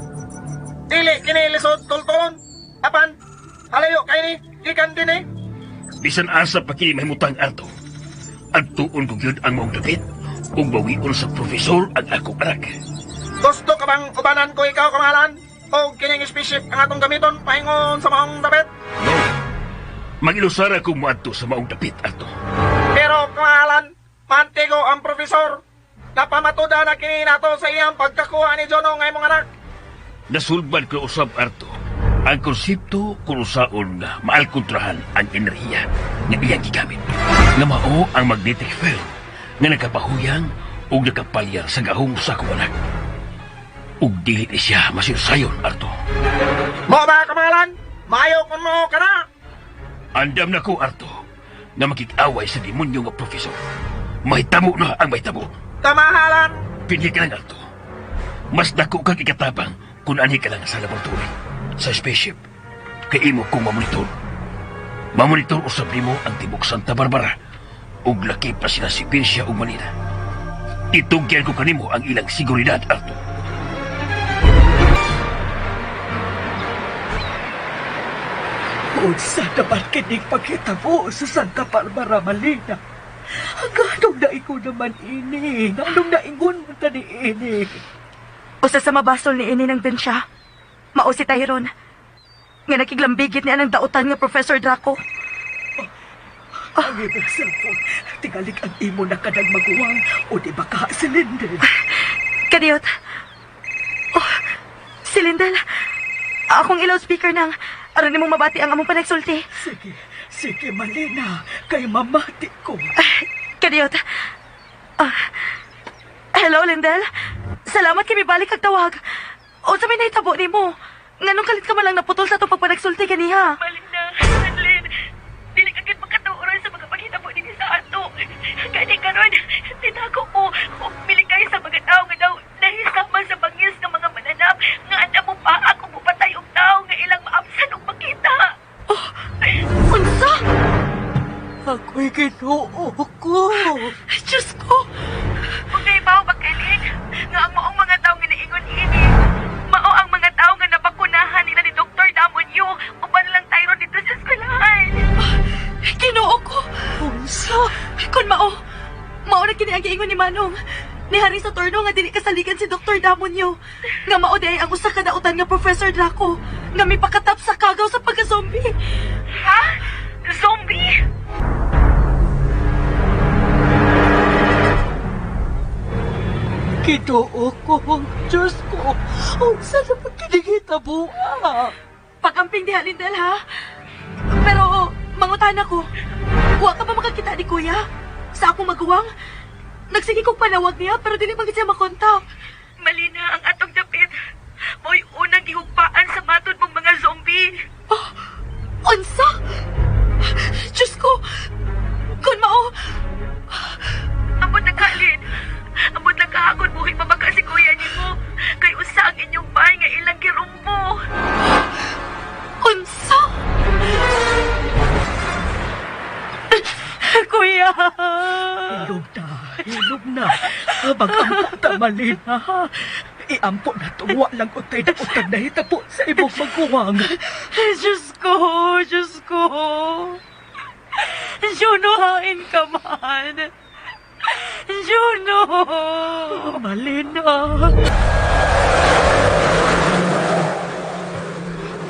Dili kini lisod tultulon. Apan, halayo kay ni, gikan din eh. Bisan asa pa kini mahimutang, Arto. Adtuon ko gyud ang maong dapit ug bawion sa profesor ang akong anak. Gusto ka bang ubanan ko ikaw, kamahalan? O kining spaceship ang atong gamiton pahingon sa maong dapit? No. Magilusara ko moadto sa maong dapit, Arto. Pero, kamahalan, mantigo ang profesor. Napamatuda na kini nato sa iyang pagkakuha ni Jono nga imong anak. Nasulbad ko usab, Arto, ang konsepto kung usaon nga maalkontrahan ang enerhiya nga iyang gigamit. Nga mao ang magnetic field nga nakapahuyang o nakapalya sa gahom sa akong anak. Ug dili ni siya masinsayon, Arto. Mo ba, kamahalan? Maayo kung mo ka na. Andam na ko, Arto, nga makig-away sa demonyo nga profesor. Mahitamo na ang mahitamo. Kamahalan! Pinhi ka lang, Arto. Mas dako kang ikatabang kung anhi ka lang sa laboratory, sa spaceship. Kay imo kong mamonitor. Mamonitor usab nimo ang tibok Santa Barbara ug laki pa sila si Pinsya ug Manila. Itugyan ko kanimo ang ilang seguridad, Arto. Unsa naman kining pagkitabo sa Santa Barbara, Malina? Ganong naingon naman ini? Ganong naingon mo ta ni ini? Usa sa mabasol ni ini ng bensya. Mao si Tyron. Nga nakiglambigit ni anang dautan nga Professor Draco. Ang imong cellphone, tingalik ang imo na kanang maguwang o di ba ka si Lindel? Kadiyot. Oh, si Lindel. Akong i-loudspeaker nang aron nimong mabati ang among panagsulti. Sige, sige Malina, kay mamati ko. Kadiyot. Hello, Lindel. Salamat kay mibalik kag tawag. O sa may nahitabo nimo. Nganong kalit ka man lang naputol sa atong pagpanagsulti kaniha? Malina, Lin, dili ka gid makatuoran sa mga paghitabo dinhi sa ato. Kani karon, tinago ko og pili kayo sa mga tawo nga daw nahisama sa bangis nga mga mananap nga anda mo pa ako mupatay og tawo nga ilang maabsan og makita. Oh, unsa? Ako'y Ginoo ko. Diyos ko! Ug naibaw ba kailin nga ang maong mga tawo nga naingon ini, mao ang mga tawo nga nabakunahan nila ni Dr. Damonyo uban lang Tyron dito sa eskwelahan. Ginoo ko! Unsa? Kun mao, mao na kini ang giingon ni Manong. Ni Harry sa turno nga dili kasaligan si Dr. Damonyo. Nga mao di ay ang usa ka dautan nga Professor Draco nga mipakatap sa kagaw sa pagka-zombie. Ha? Zombie? Ginoo ko, Diyos ko. Unsa na ba kinihitabo, ah? Pag-amping diha, Lindel, ha? Pero, mangutana ko, wa ka ba makakita ni Kuya? Sa akong maguwang? Nagsige kong panawag niya, pero dili man gid siya makontak. Malina ang atong dapit. Mo'y unang gihugpaan sa matod mong mga zombie. Oh, unsa? Diyos ko! Kun mao! Ambot na kalin. Ambot na kahakon buhi pa baka si Kuya nimo. Kay usa ang inyong bahay nga ilang girumbo. Unsa? Kuya! Hilom na, hilom na. Mag-ampo ta, Malina. Iampo na itong walang utay na utang na hitabo sa imong maguwang. Diyos ko! Diyos ko! Juno, hain ka man. Juno! Malina.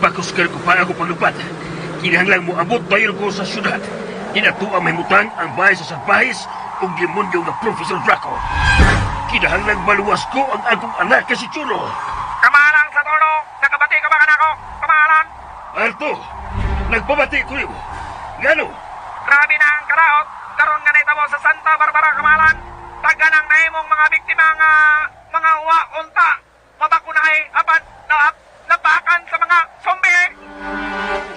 Pakuskar ko pa ako paglupad. Kinahanglang moabot dayon ko sa syudad. Dinato ang mahimutang ang bahay sa Salbahis ug demonyo nga Professor Draco. Kinahanglang maluwas ko ang akong anak ka si Chulo. Kamahalan sa tono, nakabati ka ba kanako? Kamahalan! Arto, nagpabati ko nimo. Ngano? Grabe na ang kalaot, karon nga naitabo sa Santa Barbara, kamahalan. Taga ng nahimong mga biktima nga mga uwa unta. Mabakunahay apan naap napakan sa mga zombie.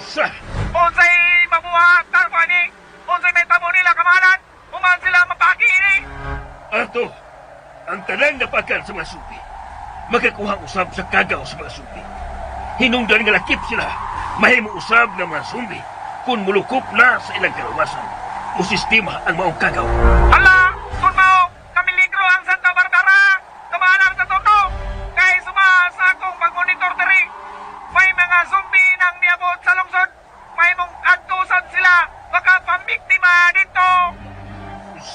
Sa? Unsay mabuha tarko ani? Unsay may tabo nila, kamahalan? Human sila mapaki ini. Arto, ang tanang napakan sa mga supi, makakuha usab sa kagaw sa mga sumbi. Hinungdan nga lakip sila, mahimo usab ng mga sumbi kung mulukop na sa ilang kalawasan o sistema ang maong kagaw. Hala, kung mao, kamiligro ang Santa Barbara, kamahalan sa toto. Kay suma sa akong pagmonitor diri, may mga zombie nang niabot sa lungsod. May mong adtusan sila, makapambiktima dito.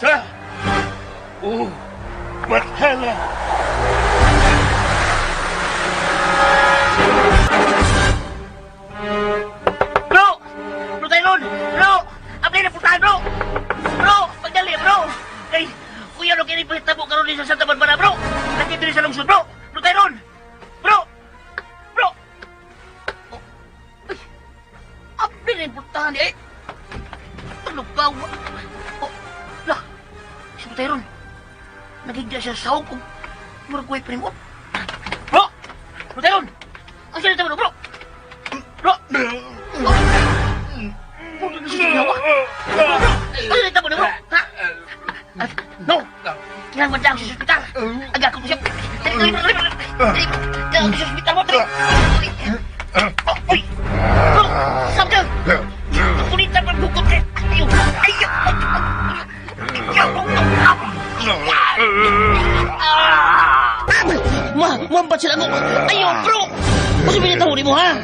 Sa? Oh, bathala. Bro! Bro, Tyron! Bro! Abli na putahan, bro! Bro! Pagdali, bro! Kay, kuya, no, kini pahitabo karon ni sa Santa Barbara, bro! Nakita ni sa lungsod, bro! Bro, Tyron! Bro! Bro! Oh. Ay, abli na putahan, eh! Ano ka? Oh, lah! Si Bro, Tyron! Nagigda siya sa sahog kung murag kuway pa rin mo. Bro! Bro, Tyron! Ang sinita mo, bro! Bro! Ano yung tabo na, bro? Ha? No! Kailangan mo sa ospital. Aga ko siya. Dali, dali, dali, dali. Dali, kailangan ko sa ospital mo. Dali. Uy! Bro! Saan ka? Kulitan pa bukod kay... Ayaw! Ayaw! Ma, mambat sila mo. Ayaw, bro! Gusto mo yung mo, ha?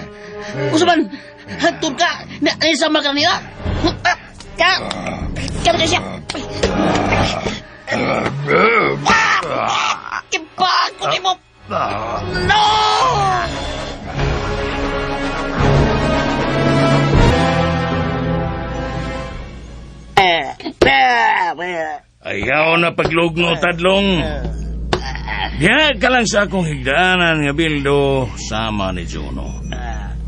Gusto man, hantod ka, na isama ka nila. Ka, ka ka siya. Ipa, kunin mo. No! Ayaw na paglugno, tadlong. Diya ka lang sa akong higdaanan nga bildo sama ni Juno.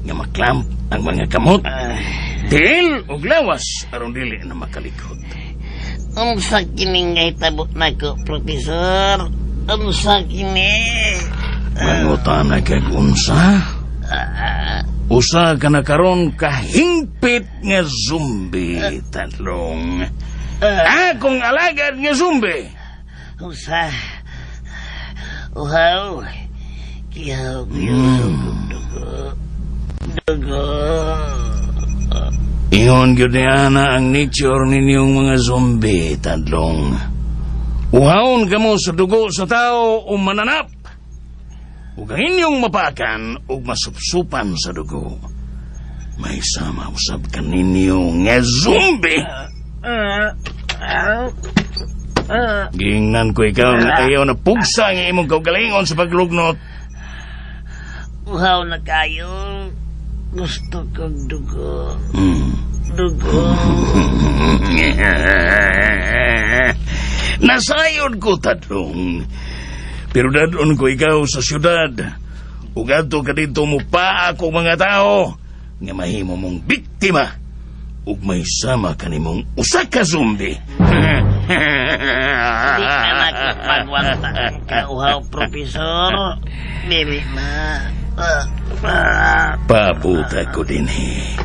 Nga maklamp ang mga kamot. Tiil og lawas aron dili na makalikot. Unsa kini nga hitabo nako, Profesor? Unsa kini? Mangutana kag unsa? Usa ka na karon kahingpit nga zombie, tadlong. Akong alagad nga zombie. Unsa? Uhaw. Kihaw dugo. Dugo. Ingon gyud ni ana ang nature ninyong mga zombie, tadlong. Uhawon kamo sa dugo sa tao o mananap. Ug ang inyong mapakan ug masupsupan sa dugo. May sama usab kaninyo nga zombie. Gingnan ko ikaw nga ayaw na pugsa nga imong kaugalingon sa paglugnot. Uhaw na kayo. Gusto kong dugo. Dugo. Nasayod ko, tadlong. Pero dadon ko ikaw sa syudad. Ug adto ka didto mo pa ako mga tao nga mahimo mong biktima ug may sama kanimong usa ka zombie. Di na nakapagwanta ang kauhaw, Profesor. Dili na. Pabuta ko din eh.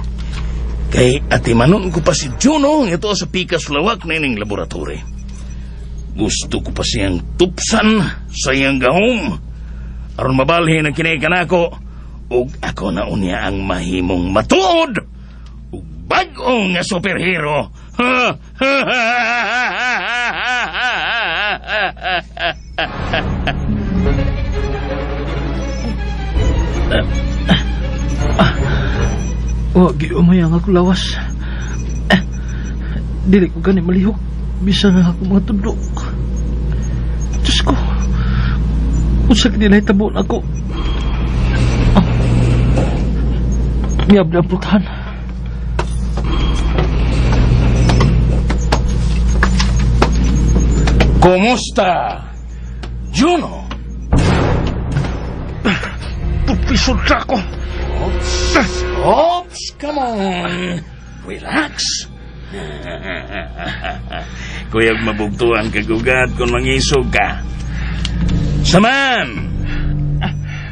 Kay atimanon ko pa si Juno ito sa pikas lawak na ining laboratory. Gusto ko pa siyang tupsan sa iyang gahom. Aron mabalhin ang kinaikan ako, ug ako na unya ang mahimong matuod ug bag-ong nga superhero. Wa giumay ang ako lawas. Dili ko gani malihok. Bisan na ako mga tundo. Diyos ko. Unsa gani nahitabo nako. Ah. Niyab na ang pultahan. Kumusta, Juno? Professor Draco! Oops, oops, come on. Relax. Kuyag mabugtuan kagugat kung mangisog ka. Saman,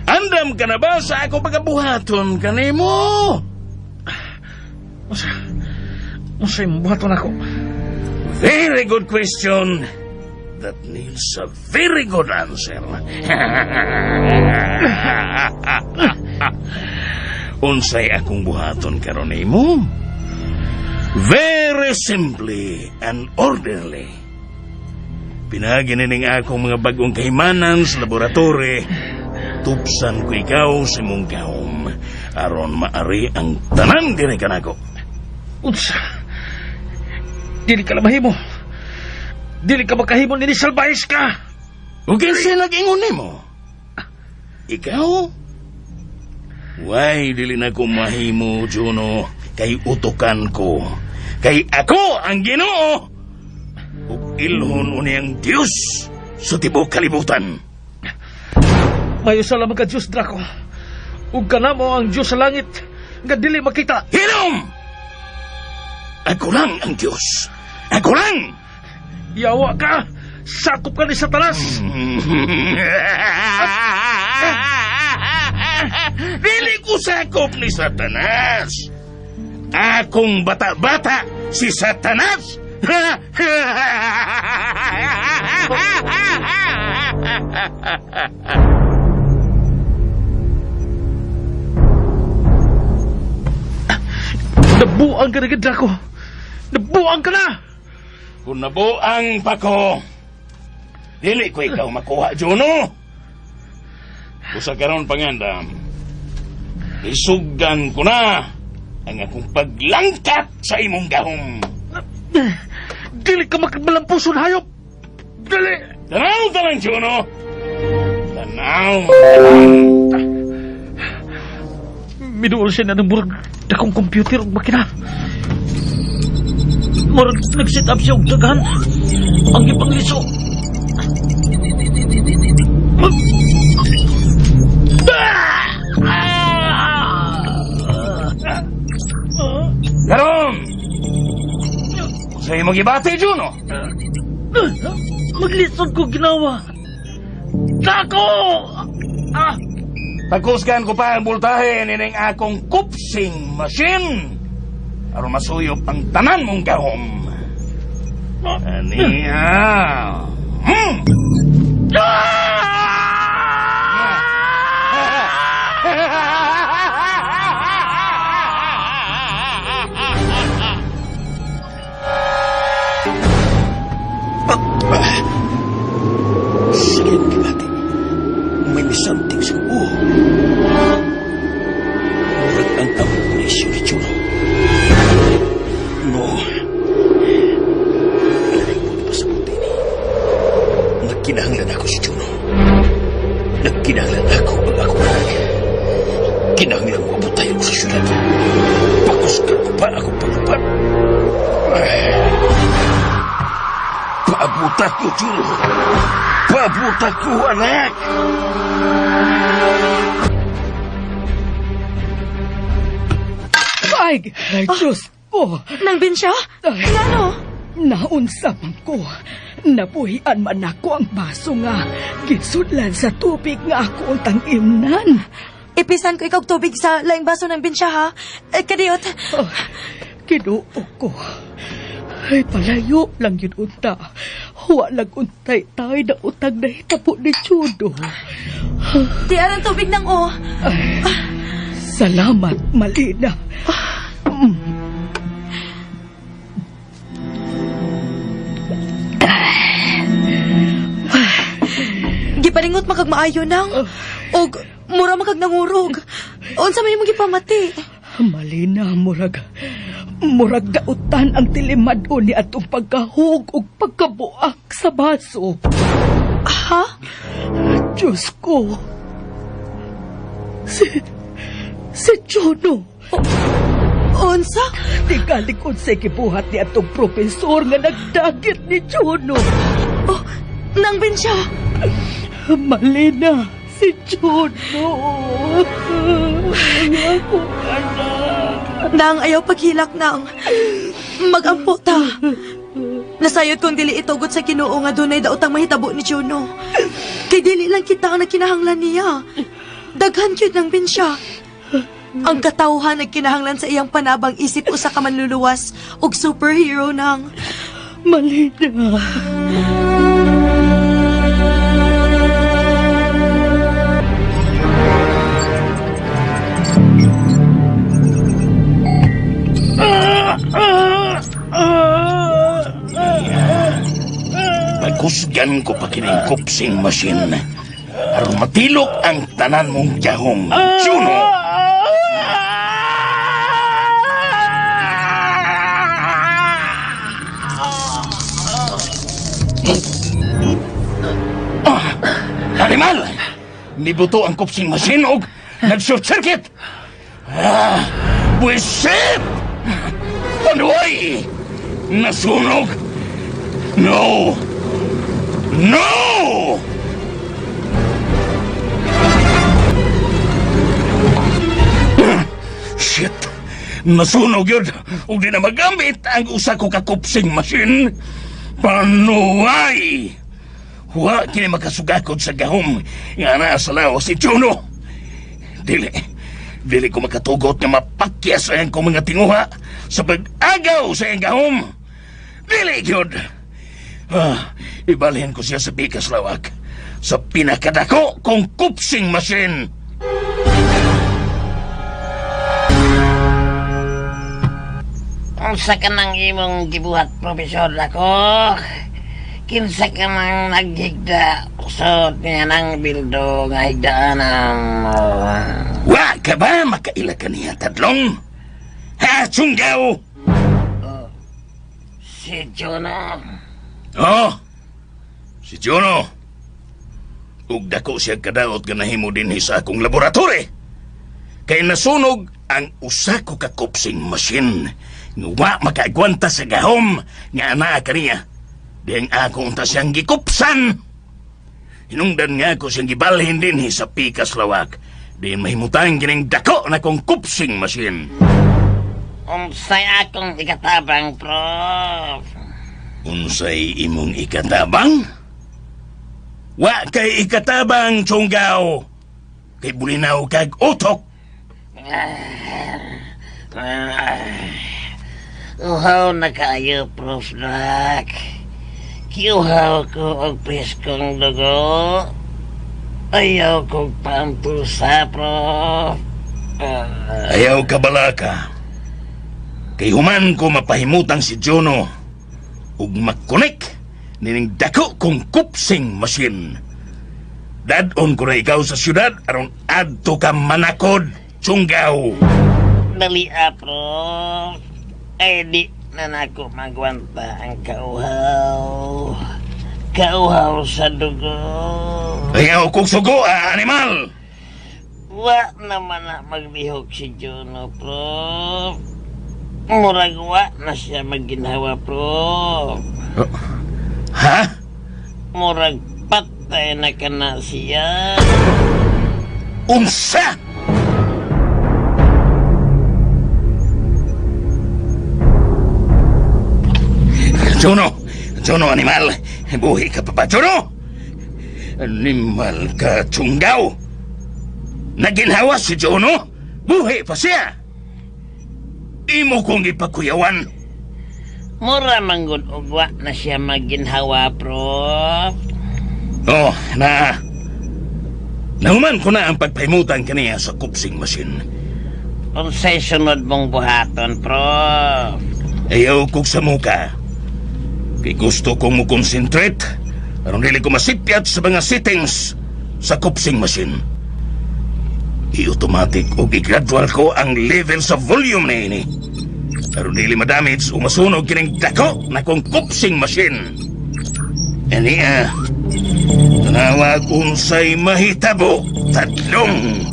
andam ka na ba sa ako pagabuhaton kanimo? Unsa imong buhaton ako? Very good question that needs a very good answer. Unsay akong buhaton karon nimo? Very simply and orderly. Pinaagi nining akong mga bagong kahimanan sa laboratory. Tupsan ko ikaw sa imong gahom aron maari ang tanan diri kanako. Unsa? Dili ka na mahimo. Dili ka makahimo nini salbahis ka. Ug kinsa nag-ingon nimo? Ikaw? Way, dili na ko mahimo, Juno. Kay utukan ko. Kay ako ang Ginoo. Ug ilhon uni ang Dios sa tibuok kalibutan. Mayo sa lamang ka Diyos, Draco. Ug kanamo ang Diyos sa langit nga dili makita. Hinom! Ako lang ang Diyos. Ako lang! Yawa ka! Sakop ka ni Satanas! Dili ko sakop ni Satanas. Akong bata-bata si Satanas. Nabuang ka na, Draco. Nabuang ka na! Kung nabuang pa ko, dili ko ikaw makuha, Juno. Usa karon pangandam, isugdan ko na ang akong paglangkat sa imong gahom. Dili ka makamalampuson, hayop! Dili! Tanaw talang, Juno! Tanaw talang! Miduol siya na ng murag dakong computer ug makina. Murag nag-set up siya og daghan. Ang ipangliso. Karon! Sa imong gibati, Juno? Maglisod ko ginawa. Dako! Ah! Pagkusgan ko pa ang voltahe nining akong kupsing machine. Aron masuyop ang tanan mong gahom. Aniya. Sige, gibati. May something sa kuo. Murag ang amnesyo ni Juno. No. Alay mo pa sa buti ni. Nagkinahanglan ako si Juno. Nagkinahanglan ako ang akong anak. Kinahanglan ko abot tayo sa syudad. Pakusgan ko pa akong paglupan. Paabuta ko, Juno. Paabuta ko, anak. Ay, Diyos ko! Nang binsya? Ngano? Naunsa man ko. Nabuhian man ako ang baso nga. Gisudlan sa tubig nga ako ang tangimnan. Ipisan ko ikaw tubig sa laing baso ng binsya, ha? Kadiyot. Oh, Kinuo ko. Ay, palayo lang yun unta. Wa lang untay tayo na utang na hitabo ni Chudo. Di alang tubig ng o. Ay, salamat, Malina. Gipalingot makag maayo nang. Og mura makag nangurog. Unsa may imong gipamati? Malina, murag. Murag dautan ang tilimad-on ni atong pagkahug ug pagkabuak sa baso. Ha? Diyos ko. Si Juno. Unsa? Tingali kung sa gibuhat ni atong profesor nga nagdagit ni Juno. Oh, nang siya. Malina, si Juno. Ako anak. Nang ayaw paghilak nang. Magampo ta. Nasayod kong dili itugot sa Ginoo nga dunay daotang mahitabo ni Juno. Kay dili lang kita ang nagkinahanglan niya. Daghan gyud nang binsya. Ang katawhan nagkinahanglan sa iyang panabang isip usa ka manluluwas og superhero nang. Malina. Pagkusgan ko pa kining kupsing machine. Aron matilok ang tanan mong gahom. Juno! Ah, animal! Nibuto ang kupsing machine og nag-short circuit! Ah, buwisit! Panuay! Nasunog! No! No! Shit! Nasunog yun! Ug di na magamit ang usa ko ka kupsing machine! Panuay! Wa kini makasugakod sa gahom nga naa sa lawas si Juno. Dili. Dili ko makatugot nga mapakyas ang akong mga tinguha sa pag-agaw sa iyang gahom. Dili gyud. Ah, ibalhin ko siya sa Bikas Lawak sa pinakadako kong kupsing machine. Unsa ka nang imong gibuhat, Profesor ako? Kinsa ka nang naghigda? Usod niya nang bildo nga higdaanan mo. Wa ka ba makaila ka niya, Tadlong? Ha, Tunggaw? Si Juno. Oh, si Juno. Ug dako siya kadaot nga nahimo dinhi sa akong laboratory. Kay nasunog ang usa ko ka kupsing machine nga wa makaagwanta sa gahom nga anaa kaniya. Dihang ako unta siyang gikupsan. Hinungdan nga ako siyang gibalhin dinhi sa Pikas Lawak. Diyan mahimutang kining dako na kong kupsing machine. Unsay akong ikatabang, Prof? Unsay imong ikatabang? Wa kay ikatabang, Tunggaw. Kay bulinaw kag utok. Uhaw na kayo, Prof. Doc. Kiuhaw ko og preskong dugo. Ayaw kong pampulsa, Prof. Ayaw ka balaka. Kay human ko mapahimutang si Juno ug makonek nining dako kong kupsing machine. Dadon ko na ikaw sa syudad aron adto ka manakod, Tunggaw. Dali, Prof. Ay, di na nako magwanta ang kauhaw. Kauhaw sa dugo. Ayaw kong sugo, animal! Wa naman na maglihok si Juno, Prof. Murag wa na siya magginhawa, Prof. Ha? Murag patay na ka na siya. Unsa? Juno! Juno, animal! Buhi ka pa ba, Juno? Animal ka, Tunggaw! Naginhawa si Juno? Buhi pa siya! Imo kong ipakuyawan. Mura manggod ugwa na siya magginhawa, Prof. Oh, na. Nahuman ko na ang pagpahimutan kaniya sa kupsing machine. Unsay sunod mong buhaton, Prof? Ayaw kog sa muka. Kay gusto kong mo-concentrate aron dili ko masipyat sa mga settings sa kupsing machine. I-automatic o i-gradual ko ang level sa volume na ini. Aron dili madamage o masunog kining dako na kong kupsing machine. Ania, tanawag unsay mahitabo, Tadlong.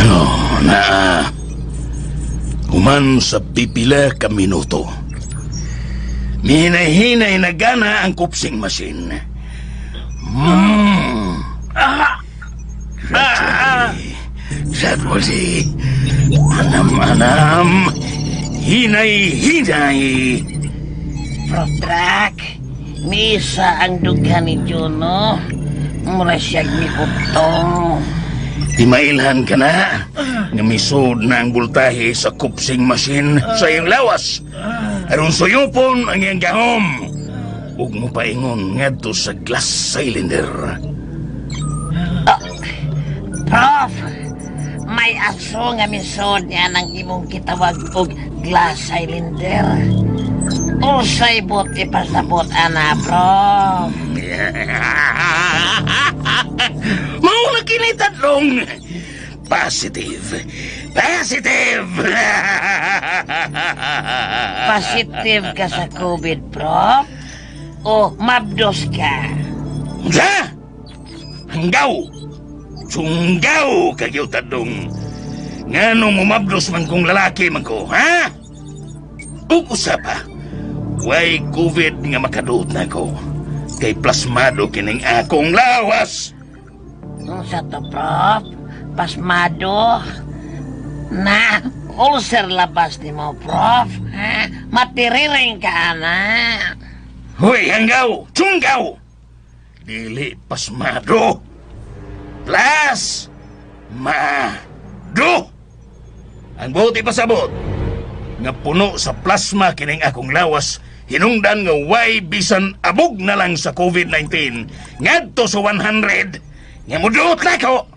Oh, naa. Human sa pipila ka minuto. Mihinay-hinay na gana ang kupsing machine. Gradually, gradually, anam-anam, hinay-hinay. Prof Drac, misa ang dughan ni Juno. Mura siya'g mikutong. Timailhan ka na. Nga misod na ang voltahe sa kupsing machine sa iyong lawas. Aron suyupon ang iyang gahom. Ug mopaingon ngadto sa glass cylinder. Prof, may aso nga misod niya ng imong kitawag og glass cylinder. Usay bot ipasabot, ana, Prof. Mao na kini Tadlong. Positive. Positive. Positive ka sa COVID, Prof? O mabdos ka? Unsa? Hanggaw. Sunggaw kagyo, Tadlong. Nganong umabdos man kong lalaki man ko, ha? Ug usa pa, way COVID nga makaduot na ko. Kay plasmado kining akong lawas. Unsa to, Prof? Pasmado? Na, ulcer labas ni mo, Prof. Ha? Matiriring ka, ana. Hoy, hanggaw! Tunggaw! Dili pasmado. Plas! Ma! Do! Ang buti pasabot, nga puno sa plasma kining akong lawas, hinungdan nga way bisan abog na lang sa COVID-19, ngadto sa 100, nga muduot na ko!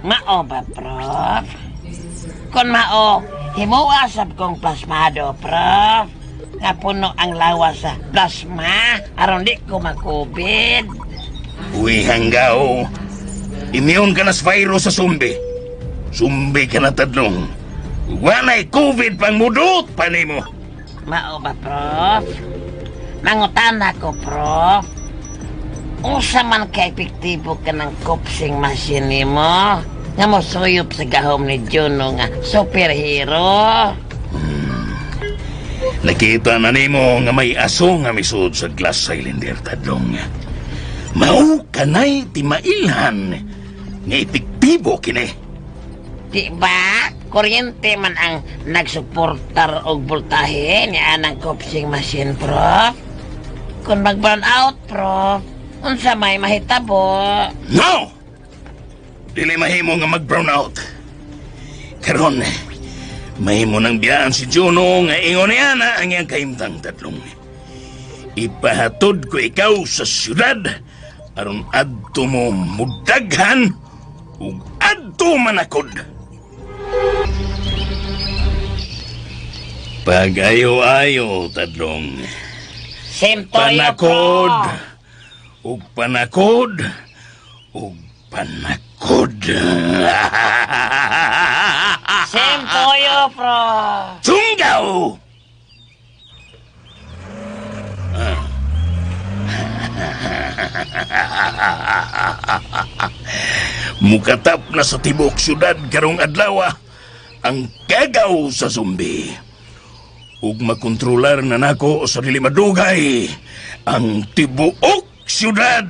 Mao ba, Prof? Kung mao, himuasab kong plasmado, Prof. Nga puno ang lawas sa plasma, aron di ko ma-COVID. Uy, hanggaw, immune ka na sa virus sa sumbi. Sumbi ka na, Tadlong. Walay COVID pang mudot pa nimo. Mao ba, Prof? Mangutana ko, Prof. Unsa man ka-epektibo ka ng kopsing machine nimo? Nga mosuyop sa gahom ni Juno nga superhero. Nakita na nimo nga may aso nga misud sa glass cylinder, Tadlong. Mao kanay timailhan nga epektibo kini. Di ba? Kuryente man ang nagsuportar og voltahe ni anang kopsing machine, Prof. Kung mag-burn out, Prof, unsa may mahitabo? No! Dili mahimo nga mag-brown out. Karon, mahimo nang biyaan si Juno nga ingon niya na ang iyang kahimtang, Tadlong. Ipahatod ko ikaw sa syudad aron adto mo mudaghan ug adto manakod. Pag-ayo-ayo, Tadlong. Simtoyo, Panakod. Ug panakod. Ug panakod. Simtoyo, Prof. Tunggaw! Mukatap na sa tibok syudad karong adlaw ang kagaw sa zombie. Ug makontrolar na nako sa dili madugay ang tibuok syudad.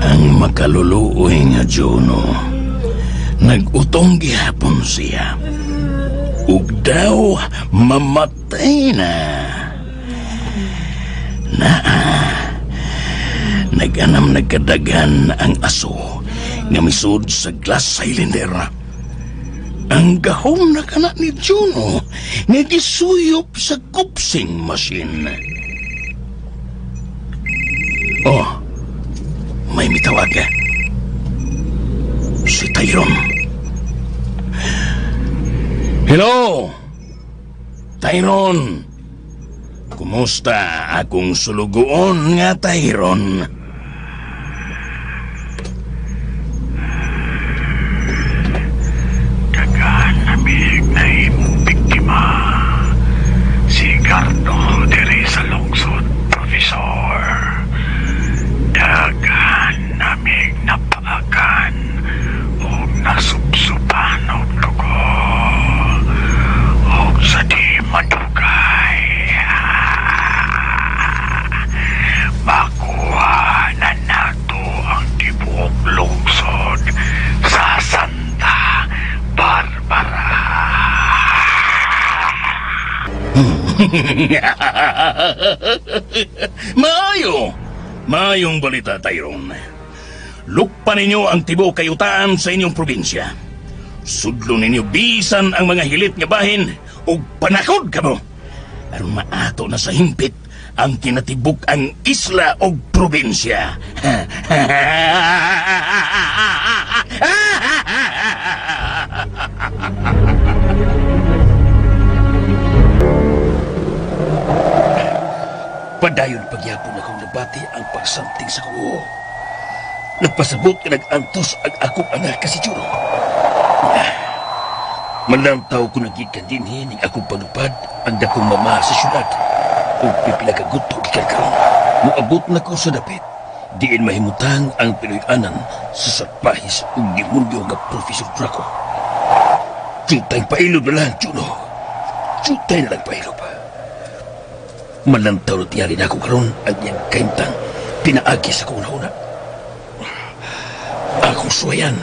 Ang makaluluoy nga Juno, nag-utong gihapon siya. Ug daw mamatay na. Naa, nag-anam nagkadagan ang aso nga misud sa glass cylinder. Ang gahom na kana ni Juno nga gisuyop sa kupsing machine. Oh, may mitawag. Si Tyrone. Hello! Tyrone! Kumusta akong sulugoon nga Tyrone? Daghan lamig na imong biktima. Si Gardo diri sa lungsod, Profesor. Daghan namig napaakan og nasubsuban og dugo. Og sa di madugay, makuha na nato ang tibuok lungsod sa Santa Barbara. Maayo! Maayong balita, Tyrone. Lukpa ninyo ang tibuok kayutaan sa inyong probinsya. Sudlo ninyo bisan ang mga hilit nga bahin ug panakod kamo. Aron maato na sa himpit ang kinatibuk ang isla og probinsya. Padayon pagyapon akong nabati ang pagsamting sa kuo. Nagpasabot nga nag-antos ang akong anak kasi Juno. Manantaw ko nagikan dinhi ning akong panupad ang dakong mama sa syudad. Ug pipila ka guto gikan karon. Moabot na ko sa dapit. Diin mahimutang ang Pinoy-anan sa sapahis ug demonyo nga Professor Draco. Jutay pailob na lang, Juno. Jutay na lang pailob. Malantaw na tiyari na ako karon ang iyang kahimtang pinaagi sa kong nauna. Akong suwayan.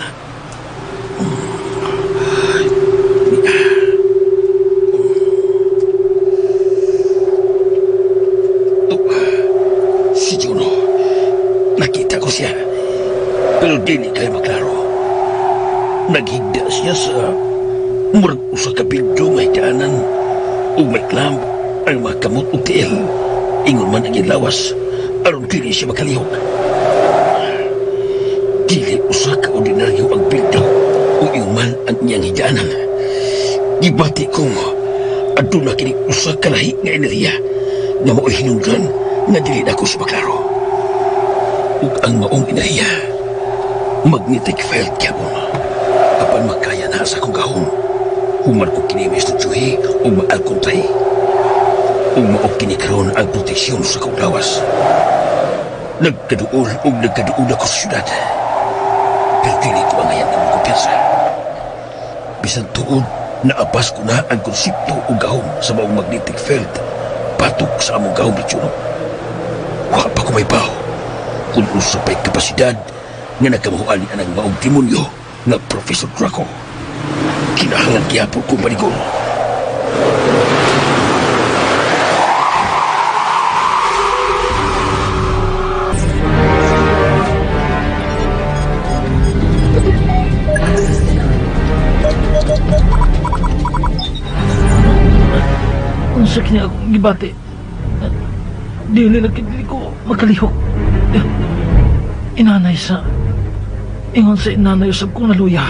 Si Juno. Nakita ko siya. Pero dili kayo maklaro. Naghigda siya sa murag usa ka bidyo nga higdaanan ug may clamp ang mga kamot ug tiil. Ingon man ang iyang lawas aron dili siya makalihok. Dili usa ka ordinaryo ang bildo ug ingon man ang iyang higdaanan. Gibati kong aduna kini usa ka lahi nga enerhiya nga mao'y hinungdan nga dili na ko sa maklaro. Ug ang maong enerhiya magnetic field gyapon. Apan makaya na sa akong gahom. Human ko kini maestudyohi ug maalkontray. Ug mao kini karon ang proteksyon sa akong lawas. Nagkaduol ug nagkaduol ako sa syudad. Pero dili ko angayan ang kumpiyansa. Bisan tuod, naabas ko na ang konsepto ug gahom sa maong magnetic field patok sa among gahom ni Juno. Wa pa ko may baho kung usa pa'y kapasidad nga nagkamahuan ni anang maong demonyo nga Professor Draco. Kinahanglan gyapon kong baligon. Unsa kini akong gibati? Dili na kini ko makalihok. Inanay sa... Ingon sa inanay usab kong naluya.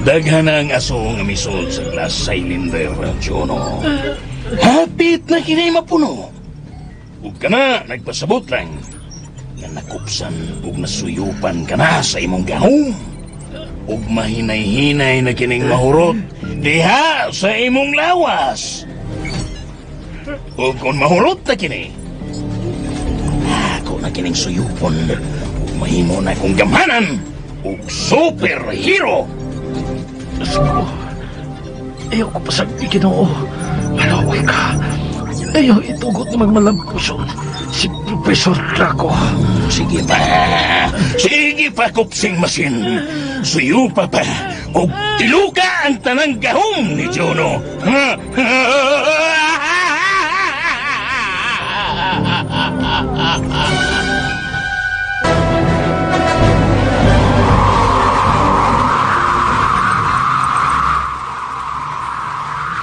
Daghan ang aso nga misod sa glass cylinder, Juno. Hapit na kini mapuno. Ug kana nagpasabot lang nga nakupsan ug nasuyupan ka na sa imong gahom. Ug mahinay-hinay na kining mahurot diha sa imong lawas. Ug kung mahurot na kini, ako na kining suyupon ug mahimo na akong gamhanan ug superhero. Diyos ko, ayaw ko pasag Ginoo. Malaway ka. Ayaw itugot na magmalampuson si Professor Draco. Sige pa. Sige pa, kupsing masin. Suyo pa pa. O tiluka ang tanang gahom ni Juno.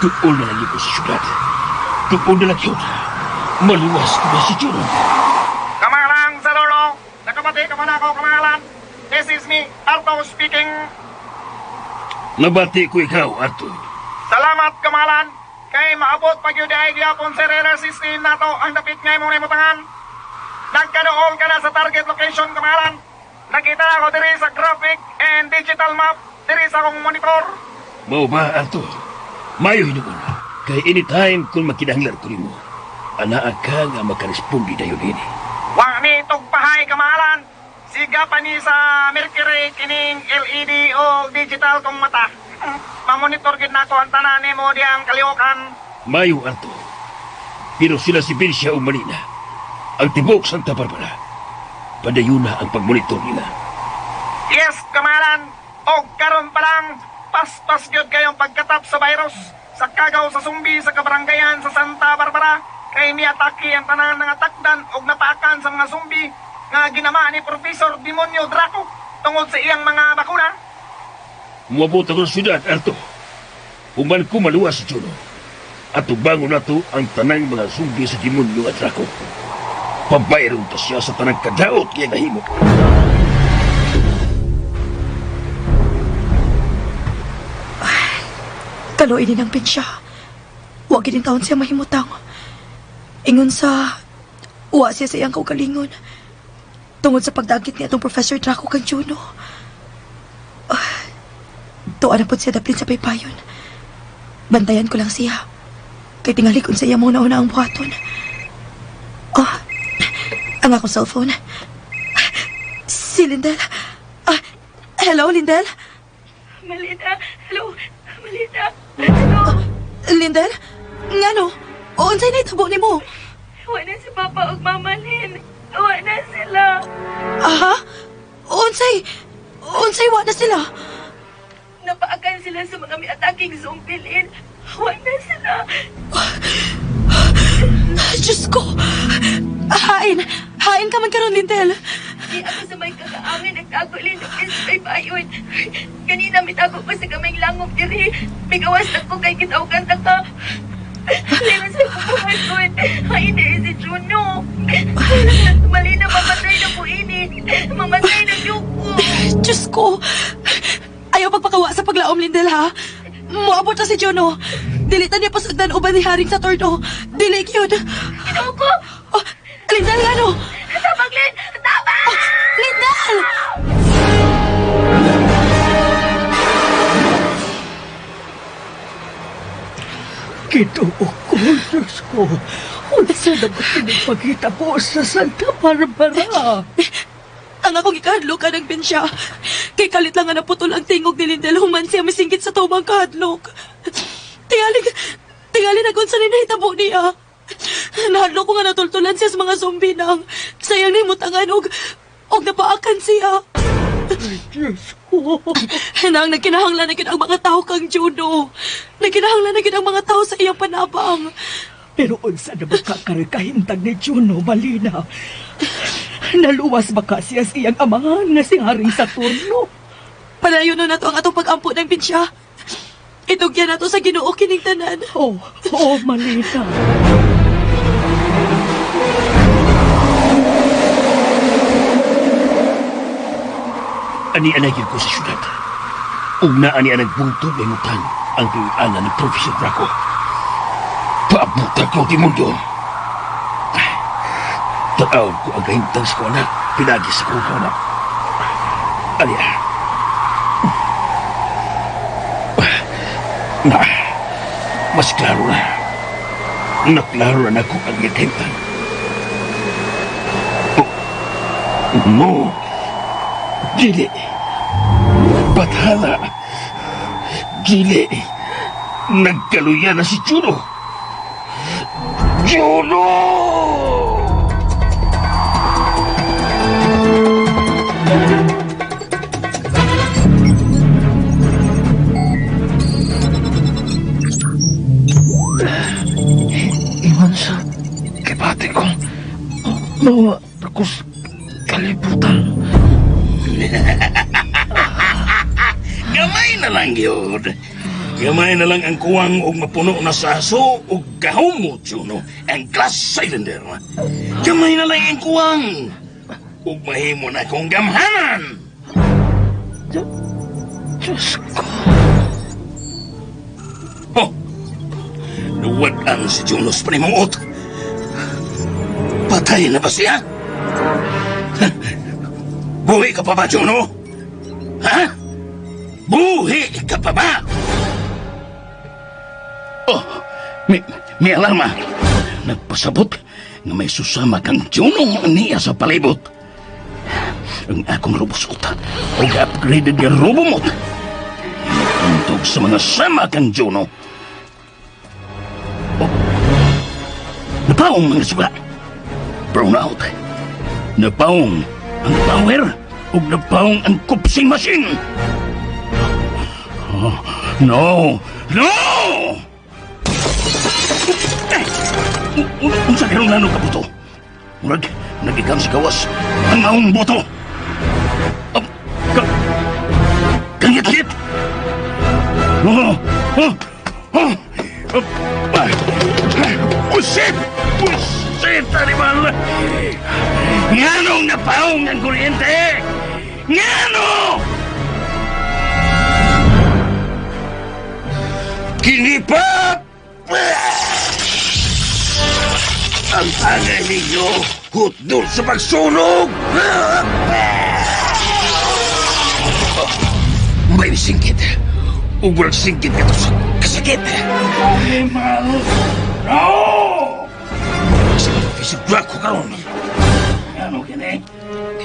Tuon na lang ko sa syudad. Tuon na lang yun. Maluwas ko na si Juno. Kamahalan sa lolo. Nakabati ka man ako, kamahalan. This is me, Arto speaking. Nabati ko ikaw, Arto. Salamat, kamahalan. Kay maabot pag yun ay gyapon sa radar system nato ang dapit nga imong nahimutangan. Nagkadool ka na sa target location, kamahalan. Nakita na ako diri sa graphic and digital map diri sa akong monitor. Mao ba, Arto? Mayo hinuon. Kay anytime kung makinahanglan ko nimo, anaa ka nga makaresponde dayon ini. Wa ni tugpahay, kamahalan. Siga pa ni sa Mercury kining LED o digital kong mata. Mamonitor gid nako ang tanan nimo diyang kalihokan. Mayo, Arto. Pero sila si Binsya o Malina. Ang tibok Santa Barbara. Padayuna ang pagmonitor nila. Yes, kamahalan. Og karon pa lang, paspas gyud kayong pagkatap sa virus. Sa kagaw sa sumbi sa kabaranggayan sa Santa Barbara, kay miatake ang tanan nga takdan og napaakan sa mga sumbi nga ginama ni Professor Demonyo Draco tungod sa iyang mga bakuna. Muabot ako sa syudad, Arto. Human ko maluwas si Juno. At tubangon nato ang tanang mga sumbi sa demonyo at Draco. Pabayron ta siya sa tanang kadaot kaya nahimo. Kaluoy din ang pensya. Wa gid taon siya mahimutang. Ingon sa wa siya sa iyang kaugalingon. Tungod sa pagdagit ni atong Professor Draco kang Juno. Tuwa na po siya daplin sa paypayon. Bantayan ko lang siya. Kay tingali kung sa iya muna una ang buhaton. Oh, ang akong cellphone. Si Lindel. Hello, Lindel? Malina, hello. Malina, hello. Lindel? Ngano? Unsay na itabo nimo? Wala si Papa ug Mama Lin. Wala sila. Aha? Unsay? Unsay wa na sila? Napaakan sila sa mga miataking zombie, Lin. Wala sila. Diyos ko! Hain! Hain ka man karon, Lindel. Di ako sa may kakaangin nagtago, Lin. May payon. Kanina mitago ko sa kamay langob diri. Migawas ako kay kitawgan ta ka. Lin, sa kukuhaton. Hain na si Juno. Mali na, mamatay na po ini. Mamatay na ko. Diyos ko! Ayaw pagpakawa sa paglaom, Lindel, ha? Moabot na si Juno. Dili ta niya pasagdan uban ni Haring Saturno. Dili yun. Ginoo ko! Oh, Lindel, ano? Tabang, Lin! Tabang! Oh, Lindel! Ginoo ko, Diyos ko. Unsa na ba kinipagkita po sa Santa Barbara? Ang akong ikahadlok ka ng pensya. Kay kalit lang nga naputol ang tingog ni Lindel human siya misingkit sa tumang kahadlok. Tingali nagunsa ni nahitabo niya. Nahadlok ko nga natultulan siya sa mga zombie nang sayang nahimutangan og napaakan siya. Ay, Diyos ko. Nang nagkinahanglan na gid ang mga tao kang Juno. Nagkinahanglan na gid ang mga tao sa iyang panabang. Pero unsa na ba kakaroy kahintag ni Juno, Malina? Naluwas ba ka siya sa iyang amahan nga si Haring Saturno? Palayo na nato ang atong pag-ampo ng pinsya. Itugyan nato sa Ginoo kining tanan. Oh, oh, Malina. Ani-anay ko sa syudad. Ug naa ni anang bungtod ng utang ang tuig-ana ni Professor Draco. Paabutan ko di mundo. Tanaw ko ang kahintang sa anak, pinagi sa kong anak. Aliya. Na, mas klaro na. Naklaro na ako ang kahintang. Oh, no. Dili. Bathala. Dili. Nagkaluya na si Juno. Juno! Ingon sa kibati ko, mawa ako sa kalibutan. Gamay na lang yun. Gamay na lang ang kuwang og mapuno na sa aso og gahom mo, Juno, ang glass cylinder. Gamay na lang ang kuwang ug mahimo na akong gamhanan. Diyos ko. Oh, nuwad-an si Juno sa panimuot. Patay na ba siya? Buhi ka pa ba, Juno? Ha? Buhi ka pa ba? Oh, may alarma. Nagpasabot nga may susama kang Juno niya sa palibot. Ang akong robosot o upgraded nga robomot. Nagtuntog sa mga sama kang Juno. Oh, napaong mga suga. Brown out. Napaong ang power ug napaong ang kupsing machine. Oh, no! No! Unsa karong lano ka buto? Murag, nagikan sa gawas ang maong boto. Kangit-ngit! Oh, oh, oh, oh, ah, Usit! Usit, animal! Nganong napaong ang kuryente? Ngano? Kinipap! Ang tagay ninyo, hutdol sa pagsunog! May singkit. Ug singkit ka to sa kasakit. Animal! No! Si Professor Draco karon. Ano kini?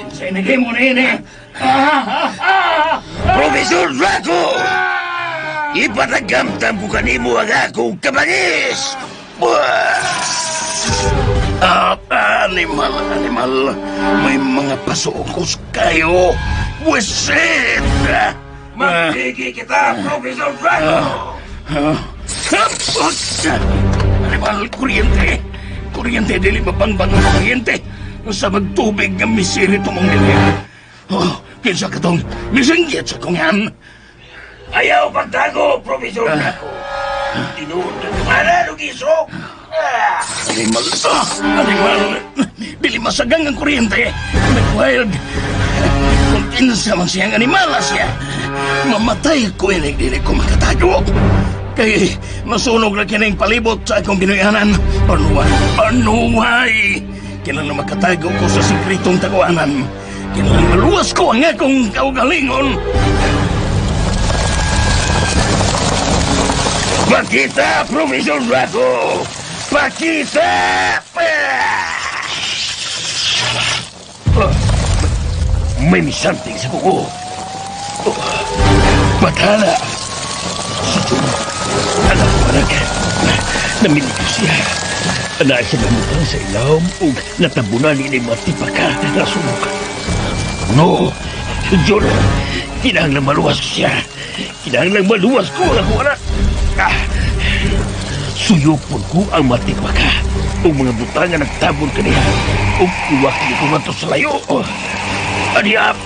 Kinsay nagay mo na ini? Professor Draco! Ipatagamtam ko kanimo ang akong kabangis! Animal, animal. May mga pasuokos kayo. Buwisit! Magtigi kita, Professor Draco! Animal, kuryente. Kuryente, dili mabangbang ang kuryente. Sa magtubig nga misiri tumong dili. Oh, kinsa ka tong misinggit sa kungyan. Ayaw pagtago, Professor Draco. Tinuod na kumara, lugisok. Animal, animal. Dili masagang ang kuryente. Nag-wild. Kung kinsa man siyang animal siya, mamatay ko ini, dili ko makatago. Kay masunog na kining palibot sa akong binuyanan. Panuway, panuway. Kailangan makatago ko sa sikretong taguanan. Kailangan maluwas ko ang akong kaugalingon. Pakita, Professor Draco! Pakita! May misanting sa kuko. Patala! Si Juno, alam ko na namili ko siya. Ana siya namutang sa ilawom ug natabunan ni matipaka nasunog. No! Juno, kinahanglan maluwas ko siya. Kinahanglan maluwas ko ang akong anak. Suyupon ko ang matipaka ug mga butang nga nagtabon kaniya ug iwaki ko ngadto sa layo. Adiap!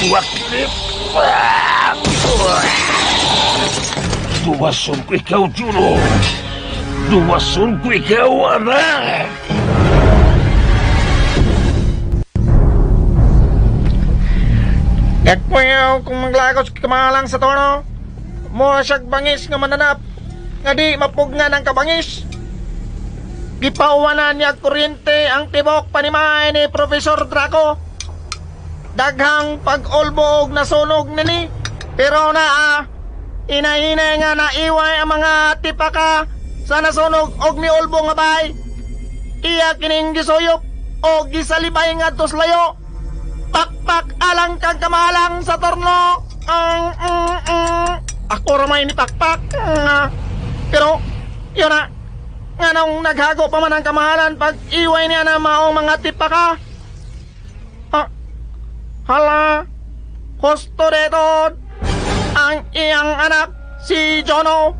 Iwaki! Duwason ko ikaw, Juno! Duwason ko ikaw, anak! Nagpuyaw kung maglagos kamalang sa tono. Mura siyag bangis nga mananap. Nga di mapugnan ang kabangis. Gipauwanan niya kuryente ang tibok panimay ni Professor Draco. Daghang pag-ulbo og nasunog nini. Pero naa, inahinay nga naiway ang mga tipaka sa nasunog og miulbo nga bay. Iya kining gisuyop o gisalibay nga layo. Pakpak alang kang kamalang sa torno. Ako ramay ni Pakpak. Pero, yun na. Nga nung naghago pa man ang kamahalan pag iway niya na maong mga tipaka. Hala, husto deto. Ang iyang anak, si Jono.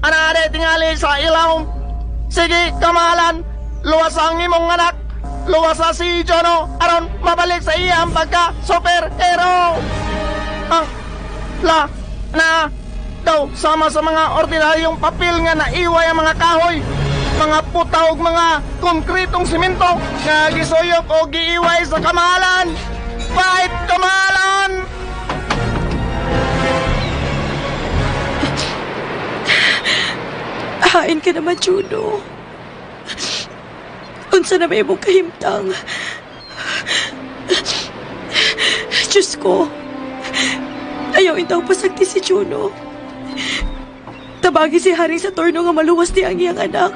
Anade tingali sa ilaw. Sige, kamahalan, luwas ang imong anak. Luwasa si Jono aron mabalik sa iya ang pagka superhero. Ang la na daw sama sa mga ordinaryong papel nga naiway ang mga kahoy, mga puta og mga konkretong simento nga gisuyok o giiway sa kamahalan. Fight kamahalan! Hain ka naman, Juno. Unsa na may imong kahimtang. Diyos ko, ayaw intaw pasagti si Juno. Tabagi si Haring Saturno nga maluwas ni ang iyang anak.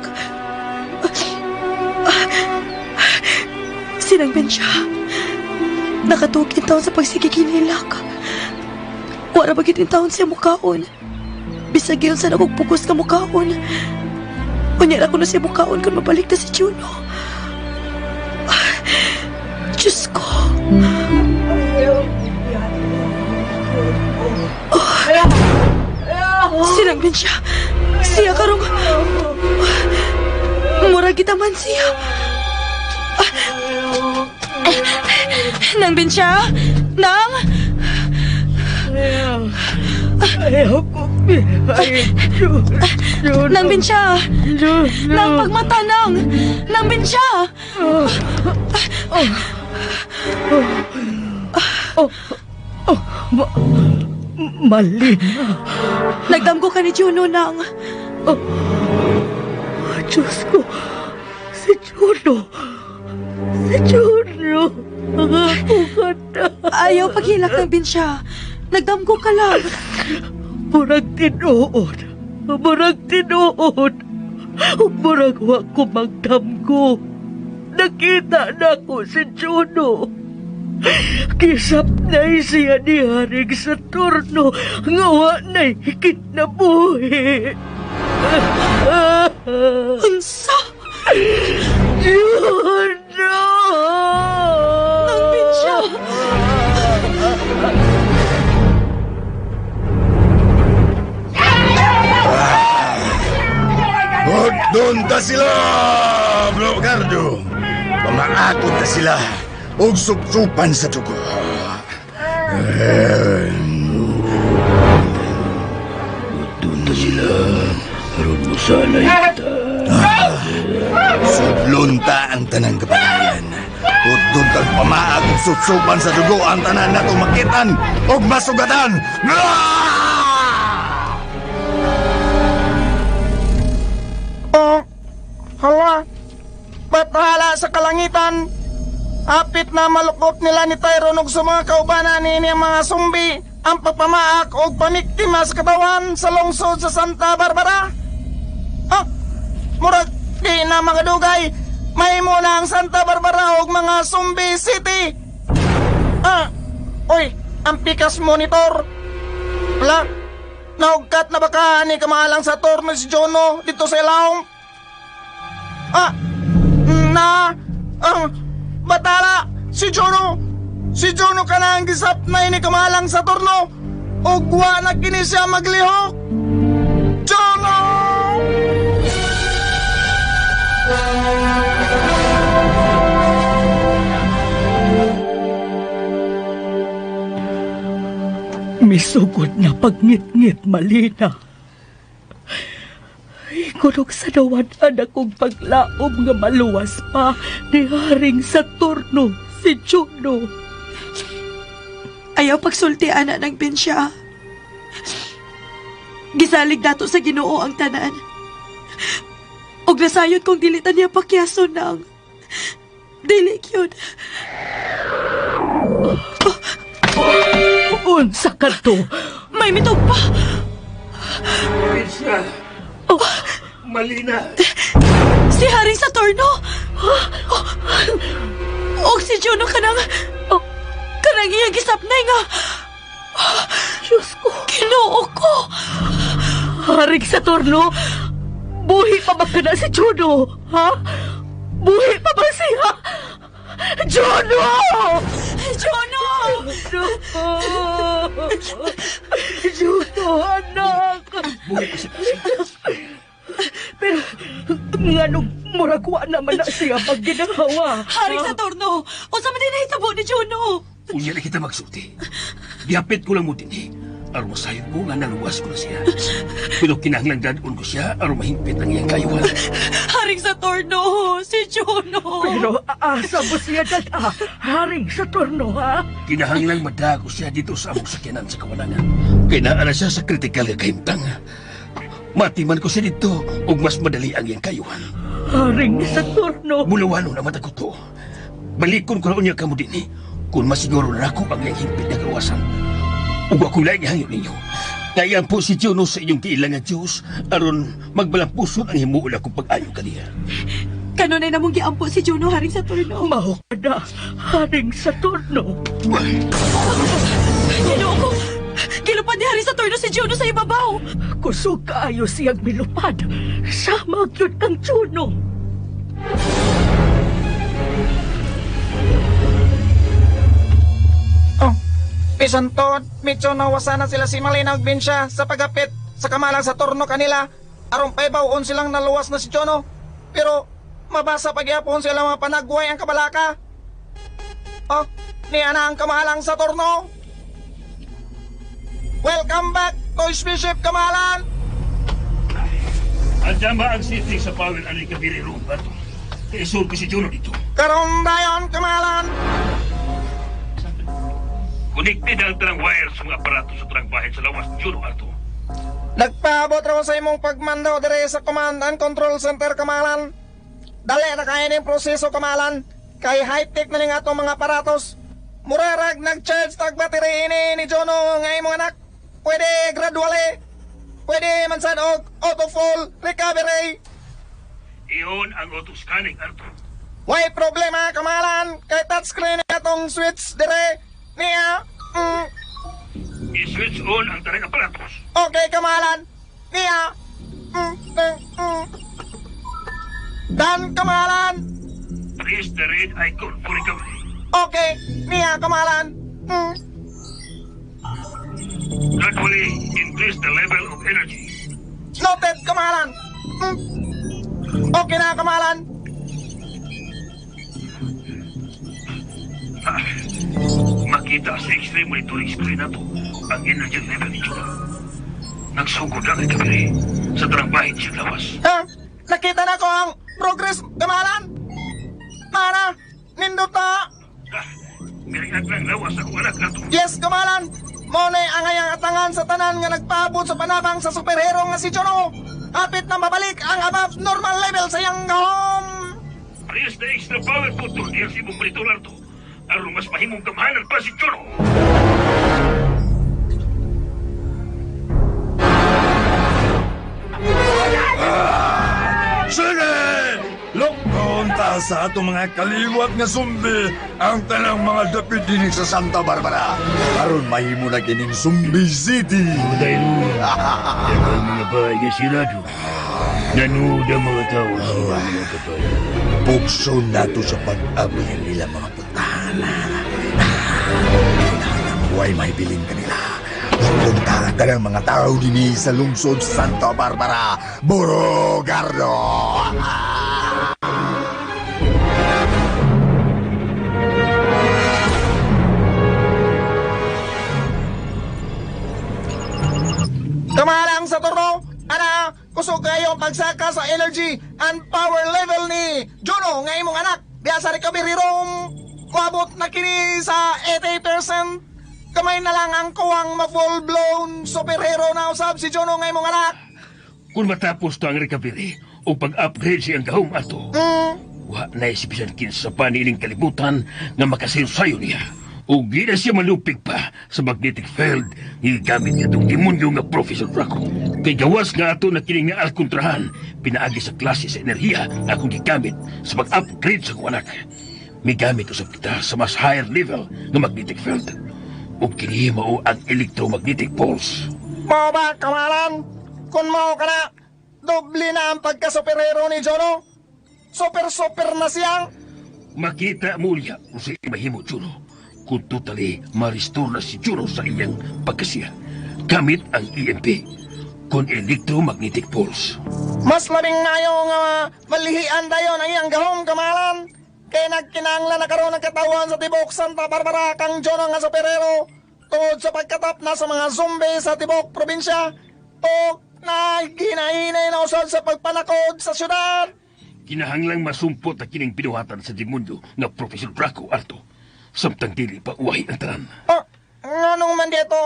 Sinangben siya. Nakatuok taon sa pagsikikinilak. Wala bagit taon siya mukaon. Bisag yun sa nakugpugos ka mukaon. Unya na ko na siya mukaon kung mabalik na si Juno. Diyos ko. Oh. Sinangben siya. Siya karong... Mura kita man siya. Nang siya? Nang? Ayaw ko. Nang siya. Nang pagmata nang. Nang siya. Malina. Nagdamgo ka ni Juno nang. Oh, Diyos ko. Si Juno. Si Juno. Ang ako ka na. Ayaw paghilak ng binsya. Nagdamgo ka lang. Murag tinuod. Murag tinuod. Murag wa ko magdamgo. Nakita na ko si Juno. Kisap na siya ni Haring Saturno. Nga wa na'y higit na buhi. Unsa? Juno! Nang binsya! Doon ta sila, Bro Gardo. Pamaakot ta sila og supsupan sa dugo. Doon ta sila, aron mo sanay kita. Sublon ta ang tanang kapatayan. Doon tag pamaak og supsupan sa dugo ang tanan nato makitan og masugatan. Oh, hala, bathala sa kalangitan. Apit na malukop nila ni Tyrone og sa mga kaubanan niini ang mga sumbi ang pagpamaak og pamiktima sa katawan sa lungsod sa Santa Barbara. Ah, murag di na mga dugay, mahimo na ang Santa Barbara og mga Zombie City. Ah, oy, ang pikas monitor. Hala, naugkat na ba ka ni kamahalang sa torno si Jono dito sa Ilaong? Ah, na, ang batala, si Jono. Si Jono ka na ang gisap na ini kamahalang sa torno. Ugwa na kini siya maglihok. Jono! Misugod na pagngit-ngit, Malina. Ikulog sa dawan-an akong paglaom nga maluwas pa ni Haring Saturno, si Juno. Ayaw pagsulti, ana ng binsya. Gisalig dato sa Ginoo ang tanan. Og nasayod kong dilitan niya pakyaso nang. Dili yun. Unsa ka to? May mitog pa! Binsya! Oh. Malina! Si Haring Saturno! Og si Juno kanang... Kanang iyang gisapnay nga... Diyos ko! Ginoo ko! Haring Saturno! Buhi pa ba ka na si Juno? Ha? Buhi pa ba siya? Juno! Juno! Juno, anak! Buhi pa siya. Pero, nganong Murag wa naman na siya magginhawa. Haring Saturno, unsa man din nahitabo ni Juno? Unya na kita magsulti. Gihapit ko lang mo dinhi. Aron masayod ko nga naluwas ko na siya. Pero kinahanglan dadon ko siya aron mahingpit ang iyang kayuhan. Haring Saturno, si Juno. Pero aasa mo siya dada, Haring Saturno, ha? Kinahanglan madago siya dito sa among sakyanan sa kawalangan. Kay naa na siya sa kritikal nga kahimtang. Matiman ko siya dito ug mas madali ang iyang kayuhan. Haring Saturno. Mulawanon ang matag ko to. Balikon ko na unya kamo dinhi kung masiguro na ako ang iyang hingpit na kawasan. Ug ako laing hangyo ninyo. Kaya po si Juno sa inyong kiilang nga Diyos aron magbalampuson ang himuon akong pag-ayo kaniya. Kanunay namong giampo si Juno, Haring Saturno. Mao ka na, Haring Saturno. Ginoo ko! Gilupad ni Haring Saturno si Juno sa ibabaw! Kusog kaayo siyang milupad. Sama gyud kang Juno. Oh, bisan tuod, medyo nawasa na sila si Malina ug Bensya sa pagapit sa kamalang sa turno kanila. Aron paibawon silang naluwas na si Juno. Pero mabasa pagyapon sila mga panagway ang kabalaka. Oh, niya na ang kamahalang sa turno. Welcome back to Spaceship Kamahalan! Andiyan ba ang setting sa power ani kabiri room ba to? Kaya ko si Juno dito. Karon dayon, Kamahalan! Connected ang tanang wire sa mga aparato sa tanang bahay sa lawas ni Juno ato. Nagpaabot raw sa imong pagmando dire sa Command and Control Center, Kamahalan. Dali na kaya ning proseso, Kamahalan. Kay high-tech na ning atong mga aparatos. Murarag nag-charge tag battery ini ni Juno nga imong anak. Pwede gradually. Pwede man sad og auto full recovery. Iyon ang auto scanning Arto. Way problema, Kamahalan. Kay touchscreen atong switch dire. Niya. I-switch on ang tanang aparatos. Okay, Kamahalan. Niya. Done, Kamahalan. Press the red icon for recovery. Okay, niya, Kamahalan. Gradually increase the level of energy. Noted, Kamahalan. Okay na, Kamahalan. Makita sa X-ray monitoring screen na to ang energy level ni Juno. Nagsugod ang recovery sa tanang bahin siya lawas. Ha? Nakita na ko ang progress, Kamahalan. Mana, nindot na. Miriag lang lawas akong anak na to. Yes, Kamahalan. Mone ang ayang atangan sa tanan nga nagpaabot sa panabang sa superhero nga si Juno. Hapit na mabalik ang above normal level sa iyang gahom. Press the extra power button diyan sa imong monitor Arto. Aron mas mahimong gamhanan pa si Juno. Sige! Lokon ta sa atong mga kaliwat nga zombie ang tanang mga dapit dinhi sa Santa Barbara. Aron mahimo na kining Zombie City. Dahil daghang mga bahay nga sirado. Nanood ang mga tao sa mga kapal. Bukso nato sa pag-abli nila mga puntahan. Kinahanglan way mahibilin kanila. Lokon ta ang tanang mga tao dinhi sa lungsod Santa Barbara, Borogardo. Kamahalang sa turno, ana, kusog kayo ang pagsaka sa energy and power level ni Juno nga imong anak. Diya sa recovery room, kuabot na kini sa 80%. Kamay na lang ang kuwang ma-full-blown superhero na usab si Juno nga imong anak. Kung matapos to ang recovery o pag-upgrade siyang gahom ato, wa na isipisan kinsa pa niining kalibutan nga makasayo-sayo niya. O di na siya malupig pa sa magnetic field nga gigamit niya itong demonyo nga Professor Draco. Kay gawas nga ato na kining nga alkontrahan, pinaagi sa klase sa enerhiya nga akong gigamit sa pag-upgrade sa akong anak. Migamit usab kita sa mas higher level nga magnetic field. O kini mao ang electromagnetic pulse. Mao ba, Kamahalan? Kung mao ka na, doble na ang pagka-superhero ni Juno. Super-super na siyang. Makita mo unya kung sa mahimo, Juno. Kung totally ma-restore na si Juno sa iyang pagkasiya. Gamit ang EMP, kung electromagnetic pulse. Mas labing maayo nga malihian dayon ang iyang gahom, kamahalan. Kay nagkinahanglan na karon ang katawan sa tibok Santa Barbara kang Juno nga superhero tungod sa pagkatap na sa mga zombie sa tibok probinsya o naghinay-hinay na usab sa pagpanakod sa syudad. Kinahanglang masumpot na kining binuhatan sa demonyo nga Professor Draco, Arto. Samtang dili pa uwahi ang tanan. Ah, nganong man dito,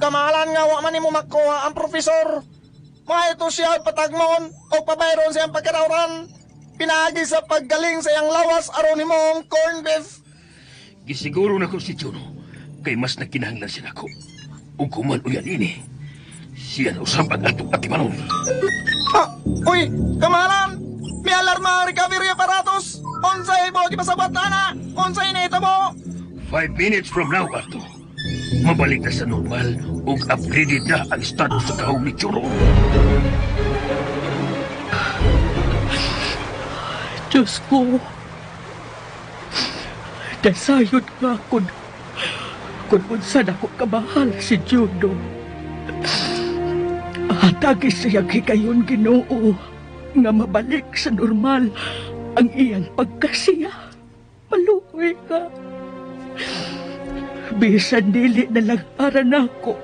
kamahalan, nga wa man nimo makuha ang profesor? Maayo siya patagmon o pabayron siyang pagkadawran. Pinaagi sa paggaling sa iyang lawas aron himong corn beef. Gisiguro na ko si Juno kay mas nagkinahanglan siya nako. Ug kuman uyan ini, siya na usab ang atong atimanon. Ah, uy, kamahalan! May alarma ang recovery apparatus! Unsay mo gipasabot na? Unsay nahitabo? 5 minutes from now, Arto, mabalik na sa normal ug upgraded na ang estado sa gahom ni Juno. Diyos ko, nasayod nga kung unsa nako kamahal si Juno. Hatagi siya higayon, Ginoo, nga mabalik sa normal ang iyang pagkasiya. Maluoy ka. Bisan dili na lang para nako.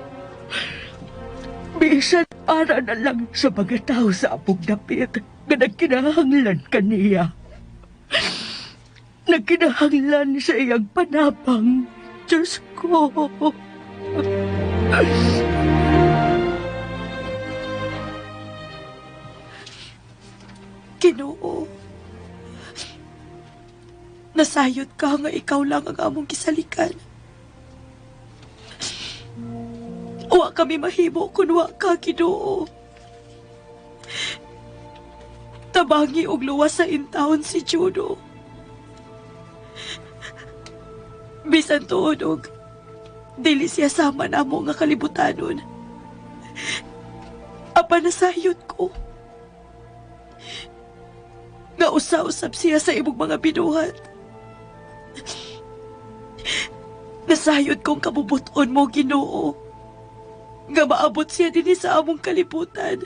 Bisan para na lang sa mga tao sa among dapit nga nagkinahanglan kaniya. Nagkinahanglan sa iyang panabang. Diyos ko. Ginoo, nasayod ka nga ikaw lang ang among gisalikan. Wa kami mahimo kun wa ka, Ginoo. Tabangi og luwas sa intawon si Juno. Bisan tuod og dili siya sama namo nga kalibutanon. Apan nasayod ko nga usa-usab siya sa imong mga binuhat. Nasayod kong kabubuton mo, Ginoo, nga maabot siya dinhi sa among kalibutan.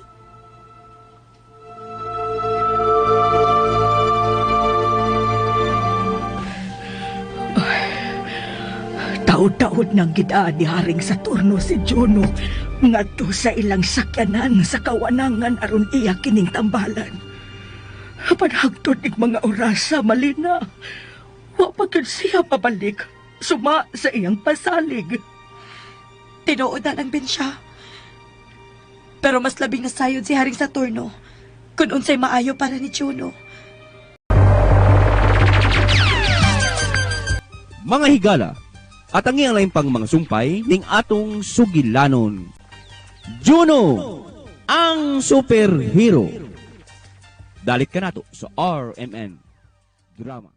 Taod-taod nang gidaan ni Haring Saturno si Juno ngadto sa ilang sakyanan sa kawanangan aron iya kining tambalan. Apan hangtod ning mga orasa, Malina, wa pa gyud siya pabalik suma sa iyang pasalig. Tinuod na lang bin siya. Pero mas labing nasayod si Haring Saturno kung unsay maayo para ni Juno. Mga higala, at ang iyang lain pang mga sumpay ning atong sugilanon. Juno, ang superhero. Dalit ka nato sa RMN Drama.